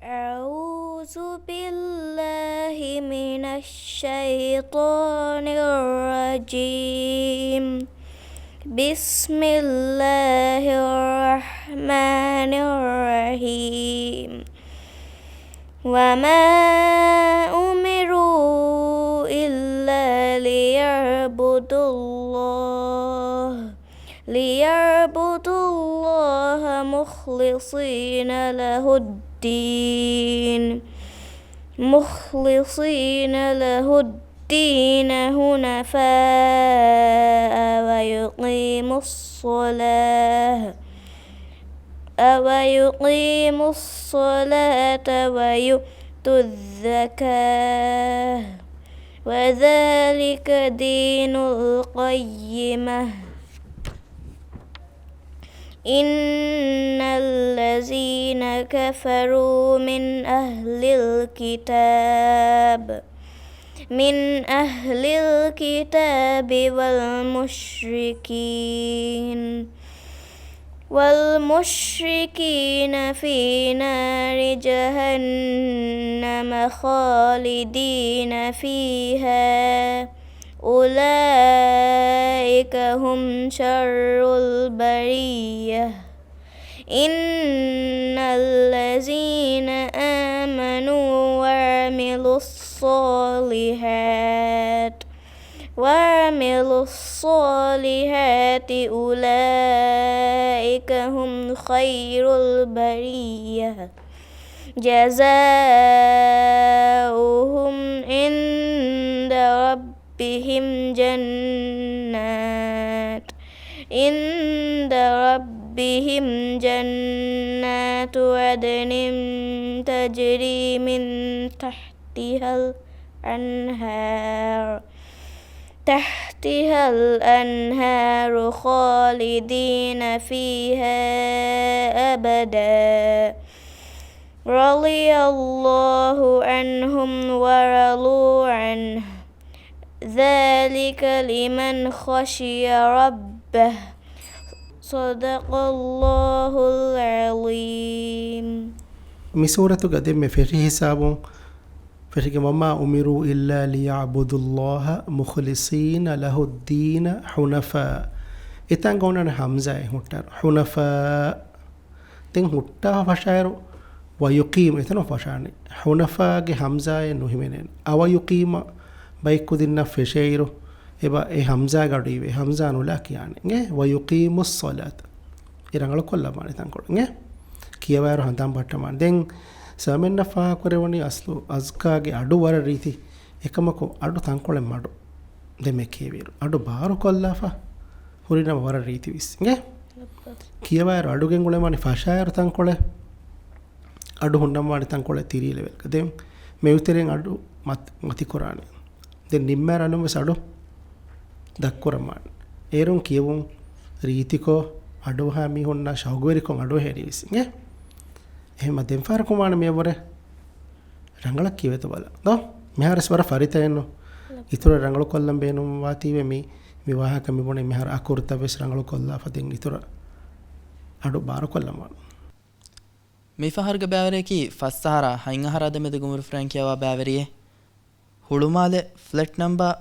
أعوذ بالله من الشيطان الرجيم. بسم الله الرحمن الرحيم. وما أمروا إلا ليعبدوا الله، ليعبدوا الله مخلصين له الدين، مخلصين له الدين حنفاء ويقيموا الصلاة، ويقيموا الصلاة ويؤتوا الزكاة، وذلك دين القيمة. إن الذين كفروا من أهل الكتاب، من أهل الكتاب والمشركين، والمشركين في نار جهنم خالدين فيها، أولئك هم شر البرية. إن الذين آمنوا وعملوا الصالحات، وعملوا الصالحات أولئك هم خير البرية. جزاؤهم عند ربهم ربهم جنات، عند ربهم جنات عدن تجري من تحتها الأنهار، تحتها الأنهار خالدين فيها أبدا، رضي الله عنهم ورضوا عنه، ذلك لمن خشي ربه. صدق الله العظيم. މި ސޫރަތުގަ ދެންމެ ފެށި ހިސާބުން ފެށިގެން، وما أمروا إلا ليعبدوا الله مخلصين له الدين حنفاء. އެތާނގަ އޮންނާނެ ހަމްޒާއެއް ހުއްޓާ. ޙުނަފާ. ދެން ހުއްޓާ ފަށާއިރު، ވަޔުޤީމް އެތަނަށް ފަށާނެ. ޙުނަފާގެ ހަމްޒާއެއް ނުހިމެނޭނެ. އަވަޔުޤީމަ ބައެއް ކުދިންނަށް ފެށޭއިރު، އެބަ އެ ހަމްޒާގަޑު އިވޭ. ހަމްޒާ ނުލާ ކިޔާނެ. އިނގޭ؟ ވަޔުޤީމުއްޞަލާތަ. އެ ރަނގަޅު ކޮށްލައްވާނެ ތަންކޮޅެއް. އިނގޭ؟ ކިޔަވާއިރު ހަނދާން ބައްޓަމާނެ. ދެން ސަމެންނަށް ފާހަގަކުރެވުނީ އަސްލު އަޒްކާގެ އަޑު ވަރަށް ރީތި. އެކަމަކު އަޑު ތަންކޮޅެއް މަޑު. ދެން މި ކިޔެވިއިރު އަޑު ބާރުކޮށްލާފަ ހުރިނަމަ ވަރަށް ރީތިވީސް. އިނގޭ؟ ކިޔަވާއިރު އަޑު ގެންގުޅެވުނީ ފަށާއިރު ތަންކޮޅެއް. އަޑު ހުންނަންވާނެ ތަންކޮޅެއް ތިރީ ލެވެލްގަ. ދެން މެވިތެރެއިން އަޑު މަތި، މަތިކުރާނެ. ދެން ނިންމާއިރު އަލުން ވެސް އަޑު ދަށްކުރަމާން. އޭރުން ކިޔެވުން ރީތިކޮށް، އަޑުއަހާ މީހުންނާ ޝައުގުވެރިކޮށް އަޑުއެހޭނީވެސް އިނގޭ. އެހެންމަ ދެންފަހަރަކު ވާނެ މިޔަށްވުރެ ރަނގަޅަށް ކިޔެވޭތޯ ބަލަ. ދޯ؟ މިހާރަސް ވަރަށް ފަރިތައެއްނު. އިތުރަށް ރަނގަޅުކޮށްލަން ބޭނުންވާތީވެ މި، މި ވާހަކަ މި ބުނެ މިހާރު އަކުރުތައް ވެސް ރަނގަޅުކޮށްލާފަ ދެން އިތުރަށް އަޑު ބާރުކޮށްލަމާ. މިފަހަރުގެ ބައިވެރިޔަކީ ފަސް އަހަރާ ހަތް އަހަރާ ދެމެދުގެ އުމުރުފުރައިން ކިޔަވާ ބައިވެރިއެއް. ހުޅުމާލެ ފްލެޓް ނަމްބަރ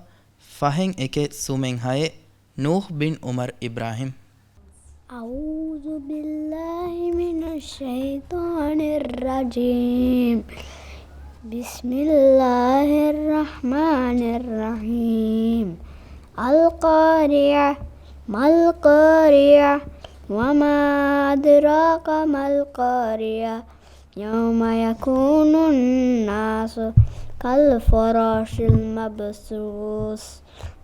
ފަހެއް އެކެއް ސުމެއް ހައެއް. ނޫހް ބިން އުމަރު އިބްރާހިމް. أعوذ بالله من الشيطان الرجيم. بسم الله الرحمن الرحيم. القارعة. ما القارعة؟ وما أدراك ما القارعة؟ يوم يكون الناس كالفراش المبثوث.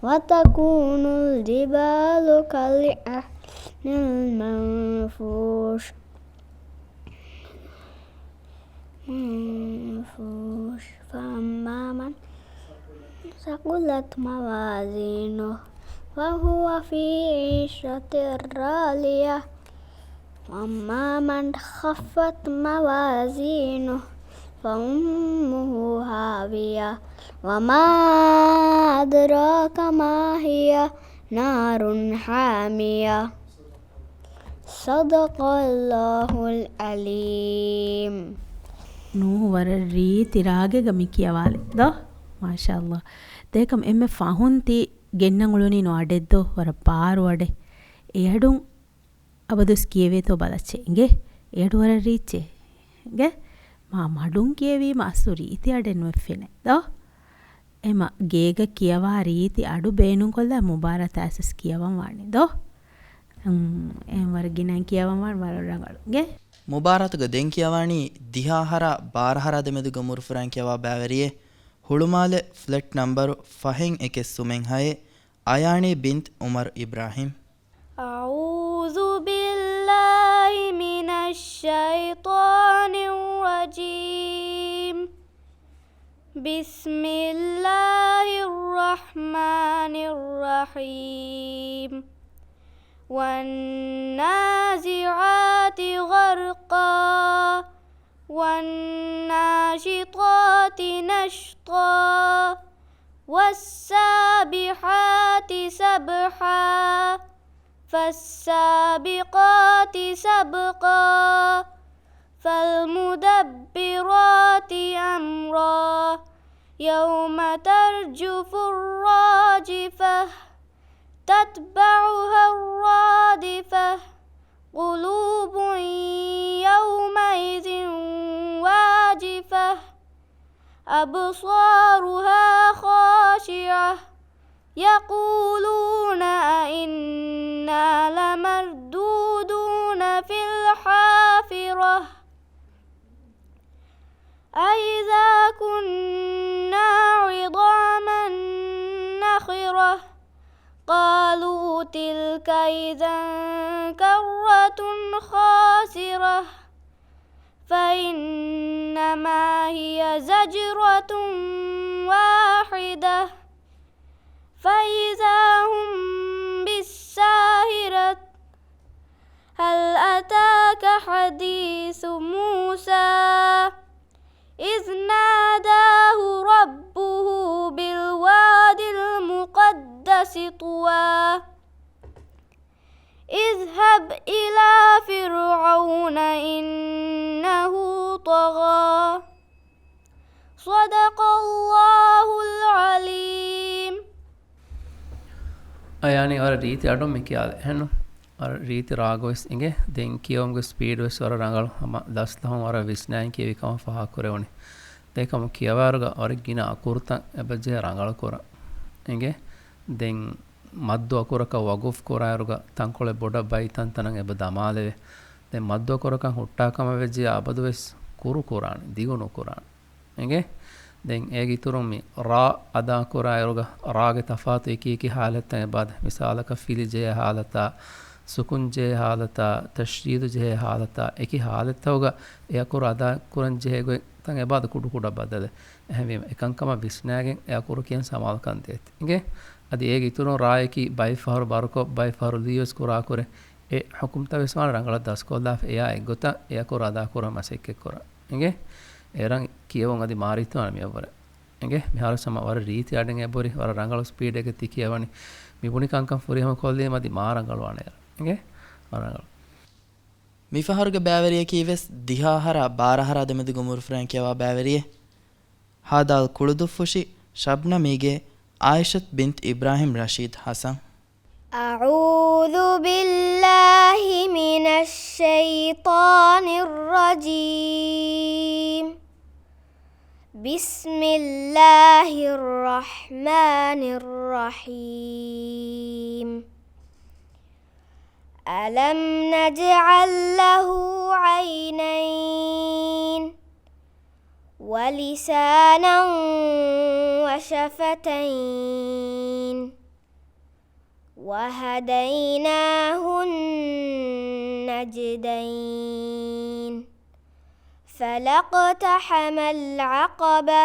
وتكون الجبال كالعهن المنفوش. منفوش. فأما من ثقلت موازينه فهو في عيشة راضية. وأما من خفت موازينه فأمه هاوية. وما أدراك ما هي. نار حامية. صدق الله العظيم. ނޫހު ވަރަށް ރީތި ރާގެއްގަ މި ކިޔަވާލި ދޯ؟ މާޝާﷲ. ދޭކަމް އެންމެ ފަހުން ތި ގެންނަން އުޅުނީ ނު އަޑެއްދޯ؟ ވަރަށް ބާރު އަޑެއް. އެ އަޑުން އަބަދުވެސް ކިޔެވޭތޯ ބަލައްޗޭ އިނގޭ. އެ އަޑު ވަރަށް ރީއްޗޭ އިނގޭ. މާ މަޑުން ކިޔެވީމަ އަސްލު ރީތި އަޑެއް ނުވެފިނެ ދޯ؟ އެމަ ގޭގަ ކިޔަވާ ރީތި އަޑު ބޭނުންކޮށްލާ މުބާރާތާ އަސަސް ކިޔަވަން ވާނީ ދޯ؟ އުން، އެހެން ވަރަށް ގިނައިން ކިޔަވަން ވާން ވަރަށް ރަނގަޅު އިނގޭ. މުބާރާތުގަ ދެން ކިޔަވާނީ ދިހަ އަހަރާ ބާރަ އަހަރާ ދެމެދުގެ އުމުރުފުރާން ކިޔަވާ ބައިވެރިއެއް. ހުޅުމާލެ ފްލެޓް ނަމްބަރު ފަހެއް އެކެއް ސުމެއް ހައެއް. އަޔާނީ ބިންތް އުމަރު އިބްރާހިމް. أعوذ بالله من الشيطان الرجيم. بسم الله الرحمن الرحيم. والنازعات غرقا. والناشطات نشطا. والسابحات سبحا. فالسابقات سبقا. فالمدبرات أمرا. يوم ترجف الراجفة. تتبعها الرادفة. قلوب يومئذ واجفة. أبصارها خاشعة. يقولون أئنا لمردودون في الحافرة. أئذا كنا عظاما نخرة. قالوا تلك إذا كرة خاسرة. فإنما هي زجرة واحدة. فإذا هم بالساهرة. هل أتاك حديث موسى. إذ ناداه ربه بالواد المقدس طوى. اذهب إلى فرعون إنه طغى. صدق الله العظيم. އަޔާނީ ވަރަށް ރީތި އަޑުން މި ކިޔާލެ. އެހެންނު؟ ވަރަށް ރީތި ރާގުވެސް އިނގޭ. ދެން ކިޔަވުމުގެ ސްޕީޑުވެސް ވަރަށް ރަނގަޅު. ހަމަ ދަސްލަހުން ވަރަށް ވިސްނާއިން ކިޔެވި ކަމަށް ފާހަގަކުރެވުނީ. ދެން ކަމު ކިޔަވާއިރުގަ ވަރަށް ގިނަ އަކުރުތައް އެބަޖެހޭ ރަނގަޅުކުރަން. އިނގޭ. ދެން މައްދު އަކުރަކަށް ވަގުފް ކުރާއިރުގަ ތަންކޮޅެއް ބޮޑަށް ބައި ތަންތަނަށް އެބަ ދަމާލެވޭ. ދެން މައްދު އަކުރަކަށް ހުއްޓާ ކަމަށް ވެއްޖެޔާ އަބަދުވެސް ކުރު ކުރާނެ، ދިގު ނުކުރާނެ. އެނގޭ؟ ދެން އޭގެ އިތުރުން މި ރާ އަދާކުރާއިރުގަ ރާގެ ތަފާތު އެކި އެކި ހާލަތްތައް އެބައާދޭ. މިސާލަކަށް ފިލި ޖެހޭ ހާލަތާ، ސުކުން ޖެހޭ ހާލަތާ، ތަޝްދީދު ޖެހޭ ހާލަތާ، އެކި ހާލަތްތަކުގަ އެ އަކުރު އަދާކުރަން ޖެހޭ ގޮތްތައް އެބައާދޭ ކުޑަކުޑަ ބަދަލެއް. އެހެންވީމަ އެކަންކަމަށް ވިސްނާގެން އެ އަކުރު ކިޔަން ސަމާލުކަން ދޭތި. އިނގޭ؟ އަދި އޭގެ އިތުރުން ރާއަކީ ބައެއްފަހަރު ބާރުކޮށް، ބައެއްފަހަރު ލީވެސް ކުރާކުރެ، އެ ޙުކުމްތައް ވެސް ވާނެ ރަނގަޅަށް ދަސްކޮށްލާފަ އެއާ އެއްގޮތަށް އެއަކުރު އަދާކުރަން މަސައްކަތްކުރަން. އިނގޭ؟ އޭރަން ކިޔެވުން އަދި މާ ރީތިވާނެ މިއަށްވުރެ. އިނގޭ؟ މިހާރު ހަމަ ވަރަށް ރީތި އަޑެއް އެބަހުރި، ވަރަށް ރަނގަޅު ސްޕީޑެއްގަ ތި ކިޔަވަނީ. މި ބުނި ކަންކަން ފުރިހަމަ ކޮށްލީމަ އަދި މާ ރަނގަޅުވާނެ އޭރަށް. އިނގޭ؟ މާ ރަނގަޅު. މިފަހަރުގެ ބައިވެރިޔަކީ ވެސް ދިހަ އަހަރާ ބާރަ އަހަރާ ދެމެދުގެ އުމުރުފުރޭން ކިޔަވާ ބައިވެރިއެއް. ހދ. ކުޅުދުއްފުށި ޝަބްނަމީގެ ޢާއިޝަތު ބިންތު އިބްރާހިމް ރަޝީދު ޙަސަން. أعوذ بالله من الشيطان الرجيم. بسم الله الرحمن الرحيم. ألم نجعل له عينين ولسانا وشفتين وهديناه النجدين. فلا اقتحم العقبة.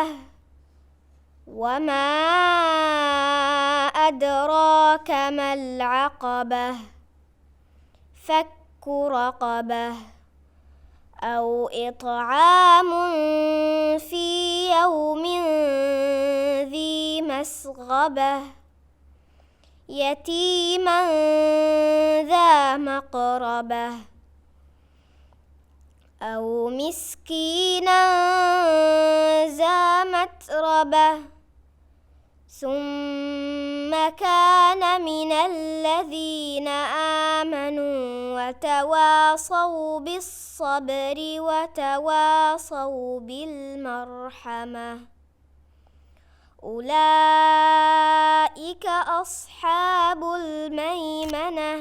وما أدراك ما العقبة. فك رقبة. أو إطعام في يوم ذي مسغبة. يتيما ذا مقربة. أو مسكينا ذا متربة. ثم كان من الذين آمنوا وتواصوا بالصبر وتواصوا بالمرحمة. أولئك أصحاب الميمنة.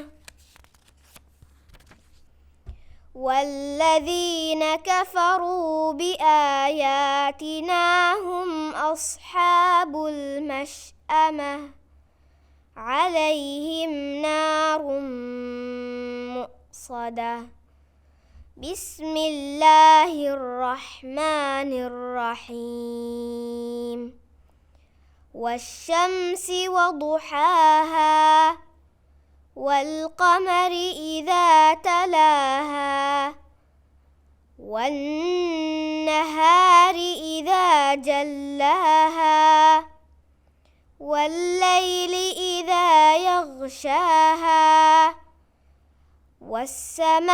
والذين كفروا بآياتنا هم أصحاب المشأمة. عليهم نار مؤصدة. بسم الله الرحمن الرحيم. والشمس وضحاها. والقمر إذا تلاها. والنهار إذا جلاها. والليل إذا يغشاها. والسماء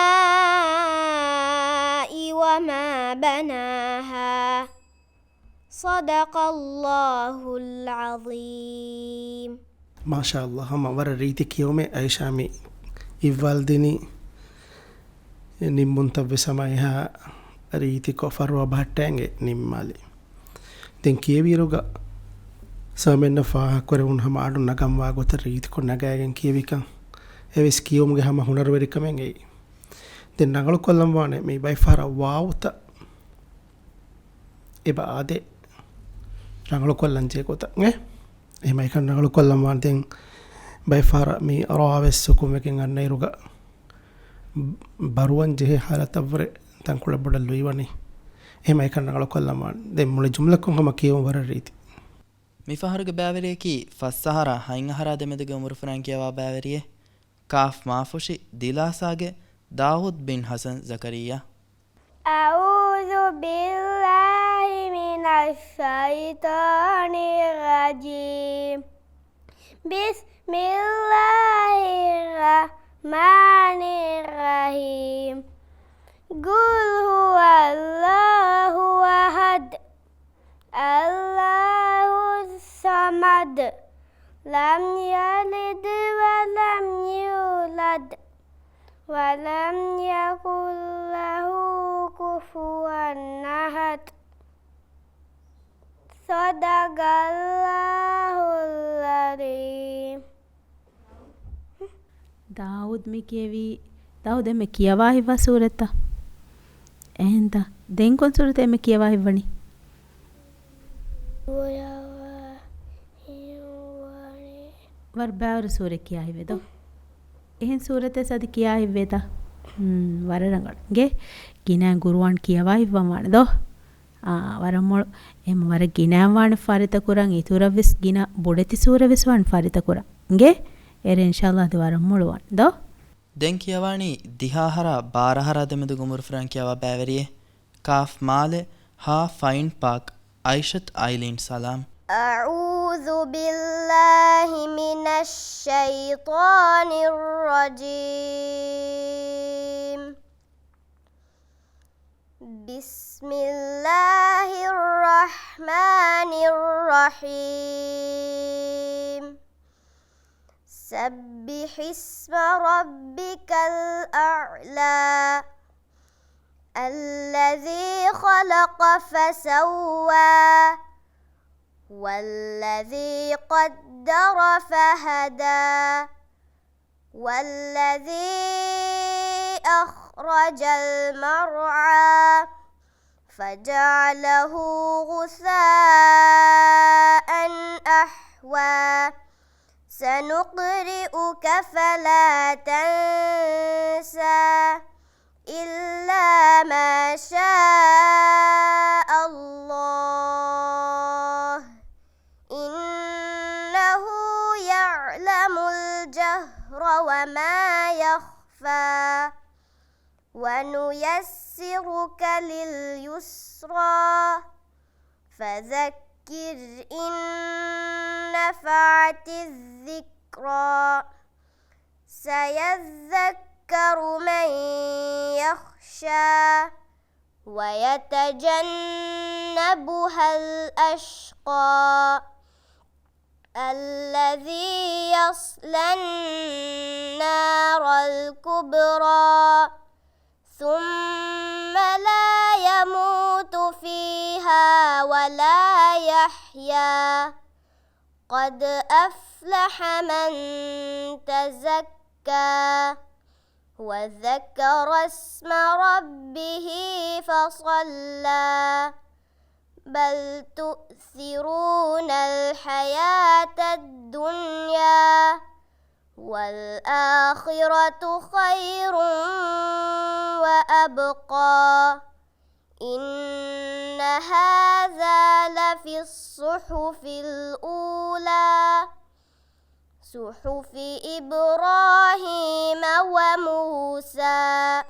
وما بناها. صدق الله العظيم. މާޝާﷲ، ހަމަ ވަރަށް ރީތި ކިޔުމެއް އައިޝާ މި އިއްވާލް ދިނީ. ނިންމުންތައް ވެސް ހަމަ އެހާ ރީތިކޮށް ފަރުވާ ބަހައްޓައިގެން ނިންމާލި. ދެން ކިޔެވިއިރުގަ ސަމެންނަށް ފާހަގަކުރެވުނު ހަމަ އަޑު ނަގަންވާ ގޮތަށް ރީތިކޮށް ނަގައިގެން ކިޔެވިކަން އެވެސް ކިޔުމުގެ ހަމަ ހުނަރުވެރިކަމެއް އެއީ. ދެން ރަނގަޅުކޮށްލަން ވާނެ މި ބައެއްފަހަރަށް ވާވުތައް އެބަ އާދޭ ރަނގަޅުކޮށްލަން ޖެހޭ ގޮތަށް އެ. އެހެމަ އެކަން ރަނގަޅުކޮށްލަން ވާނެ. ދެން ބައެއްފަހަރަށް މި ރާވެސް ސުކުންވެގެން އަންނައިރުގަ ބަރުވަން ޖެހޭ ހާލަތަށްވުރެ ތަންކޮޅެއް ބޮޑަށް ލުއިވަނީ. އެހެމަ އެކަން ރަނގަޅުކޮށްލަން ވާނެ. ދެން މުޅި ޖުމްލަކުން ހަމަ ކިޔެވުން ވަރަށް ރީތި. މިފަހަރުގެ ބައިވެރިޔަކީ ފަސް އަހަރާ ހަތް އަހަރާ ދެމެދުގެ އުމުރުފުރާން ކިޔަވާ ބައިވެރިއެއް. ކާފް މާފުށި ދިލާސާގެ ދާއޫދު ބިން ޙަސަން ޒަކަރިއްޔާ. أعوذ بالله من الشيطان الرجيم. بسم الله الرحمن الرحيم. قل هو الله أحد. الله الصمد. لم يلد ولم يولد. ولم يكن له كفوا أحد. صدق الله العظيم. ދާއޫދު މި ކިޔެވީ، ދާއޫދު އެންމެ ކިޔަވާ ހިތްވާ ސޫރަތްތަ؟ އެހެންތަ؟ ދެން ކޮން ސޫރަތެއް އެންމެ ކިޔަވާ ހިތްވަނީ؟ ވަރަށް ބައިވަރު ސޫރަތް ކިޔާ ހިތްވޭ ދޯ؟ އެހެން ސޫރަތެއް އަދި ކިޔާ ހިތްވޭތަ؟ ހުން، ވަރަށް ރަނގަޅު. އިނގޭ، ގިނައިން ޤުރުއާން ކިޔަވާ ހިތްވާން ވާނެ ދޯ؟ އާ، ވަރަށް މޮޅު. އެހެން ވަރަށް ގިނައިން ވާނެ ފަރިތަކުރަން، އިތުރަށް ވެސް ގިނަ ބޮޑެތި ސޫރަ ވެސް ވާނެ ފަރިތަކުރަން. އިނގޭ؟ އޭރު އިންޝާﷲ އަދި ވަރަށް މޮޅު ވާނެ. ދޯ؟ ދެން ކިޔަވާނީ ދިހަ އަހަރާ ބާރަ އަހަރާ ދެމެދު ގުމުރުފުރިހަން ކިޔަވާ ބައިވެރިއޭ. ކާފް މާލެ، ހާ ފައިން ޕާކް، އައިޝަތު އައިލީން ސަލާމް. أعوذ بالله من الشيطان الرجيم. بسم الله الرحمن الرحيم. سبح اسم ربك الأعلى. الذي خلق فسوى. والذي قدر فهدى. والذي أخرج المرعى. فجعله غثاء أحوى. سنقرئك فلا تنسى. إلا ما شاء الله. إنه يعلم الجهر وما يخفى. ونيسرك لليسرى. فذكر إن نفعت الذكرى. سيذكر من يخشى. ويتجنبها الأشقى. الذي يصلى النار الكبرى. ثم لا يموت فيها ولا يحيا. قد أفلح من تزكى. وذكر اسم ربه فصلى. بل تؤثرون الحياة الدنيا. والآخرة خير وأبقى. إن هذا لفي الصحف الأولى. صحف إبراهيم وموسى.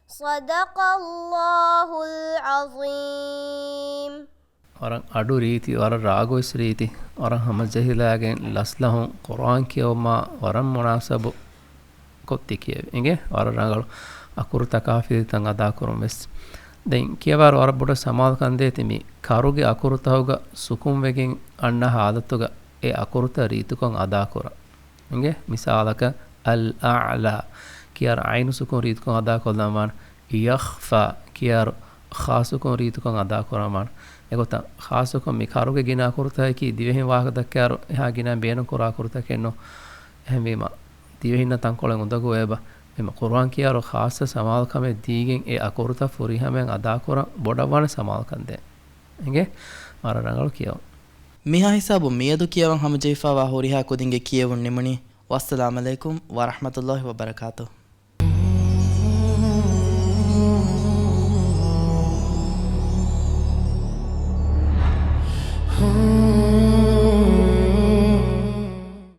صدق الله العظيم. ވަރަށް އަޑު ރީތި، ވަރަށް ރާގުވެސް ރީތި، ވަރަށް ހަމަޖެހިލާގެން ލަސްލަހުން ޤުރުއާން ކިޔެވުމާ ވަރަށް މުނާސަބު ކޮށް ތި ކިޔެވި. އިނގޭ، ވަރަށް ރަނގަޅު އަކުރުތަކާ ފިރިތައް އަދާކުރުން ވެސް. ދެން ކިޔަވާރު ވަރަށް ބޮޑަށް ސަމާލުކަން ދޭތި މި ކަރުގެ އަކުރުތަކުގަ ސުކުންވެގެން އަންނަ ހާލަތުގަ އެ އަކުރުތައް ރީތިކޮށް އަދާކުރަން. އިނގޭ، މިސާލަކަށް، އަލް އަޢްލާ ކިޔާރު ޢައިނު ސުކުން ރީތިކޮށް އަދާކޮށްލަން ވާނެ. ޔަޚްފާ ކިޔާރު ޚާ ސުކުން ރީތިކޮށް އަދާކުރަން ވާނެ. އެގޮތަށް ޚާ ސުކުން މި ކަރުގެ ގިނަ އަކުރުތަކަކީ ދިވެހިން ވާހަކަ ދައްކާއިރު އެހާ ގިނަ ބޭނުން ކުރާ އަކުރުތަކެއް ނޫން. އެހެންވީމަ، ދިވެހިންނަށް ތަންކޮޅެއް އުނދަގޫ ވޭބަ. އެމަ ޤުރުއާން ކިޔާރު ޚާއްޞަ ސަމާލުކަމެއް ދީގެން އެ އަކުރުތައް ފުރިހަމައިން އަދާކުރަން ބޮޑަށް ވާނެ ސަމާލުކަން ދޭން. އިނގޭ، ވަރަށް ރަނގަޅު ކިޔަވަން. މިހާ ހިސާބުން މިއަދު ކިޔަވަން ހަމަޖެހިފައިވާ ހުރިހާ ކުދިންގެ ކިޔެވުން ނިމުނީ. ވައްސަލާމް ޢަލައިކުމް ވަރަޙްމަތުﷲި ވަބަރަކާތުހު.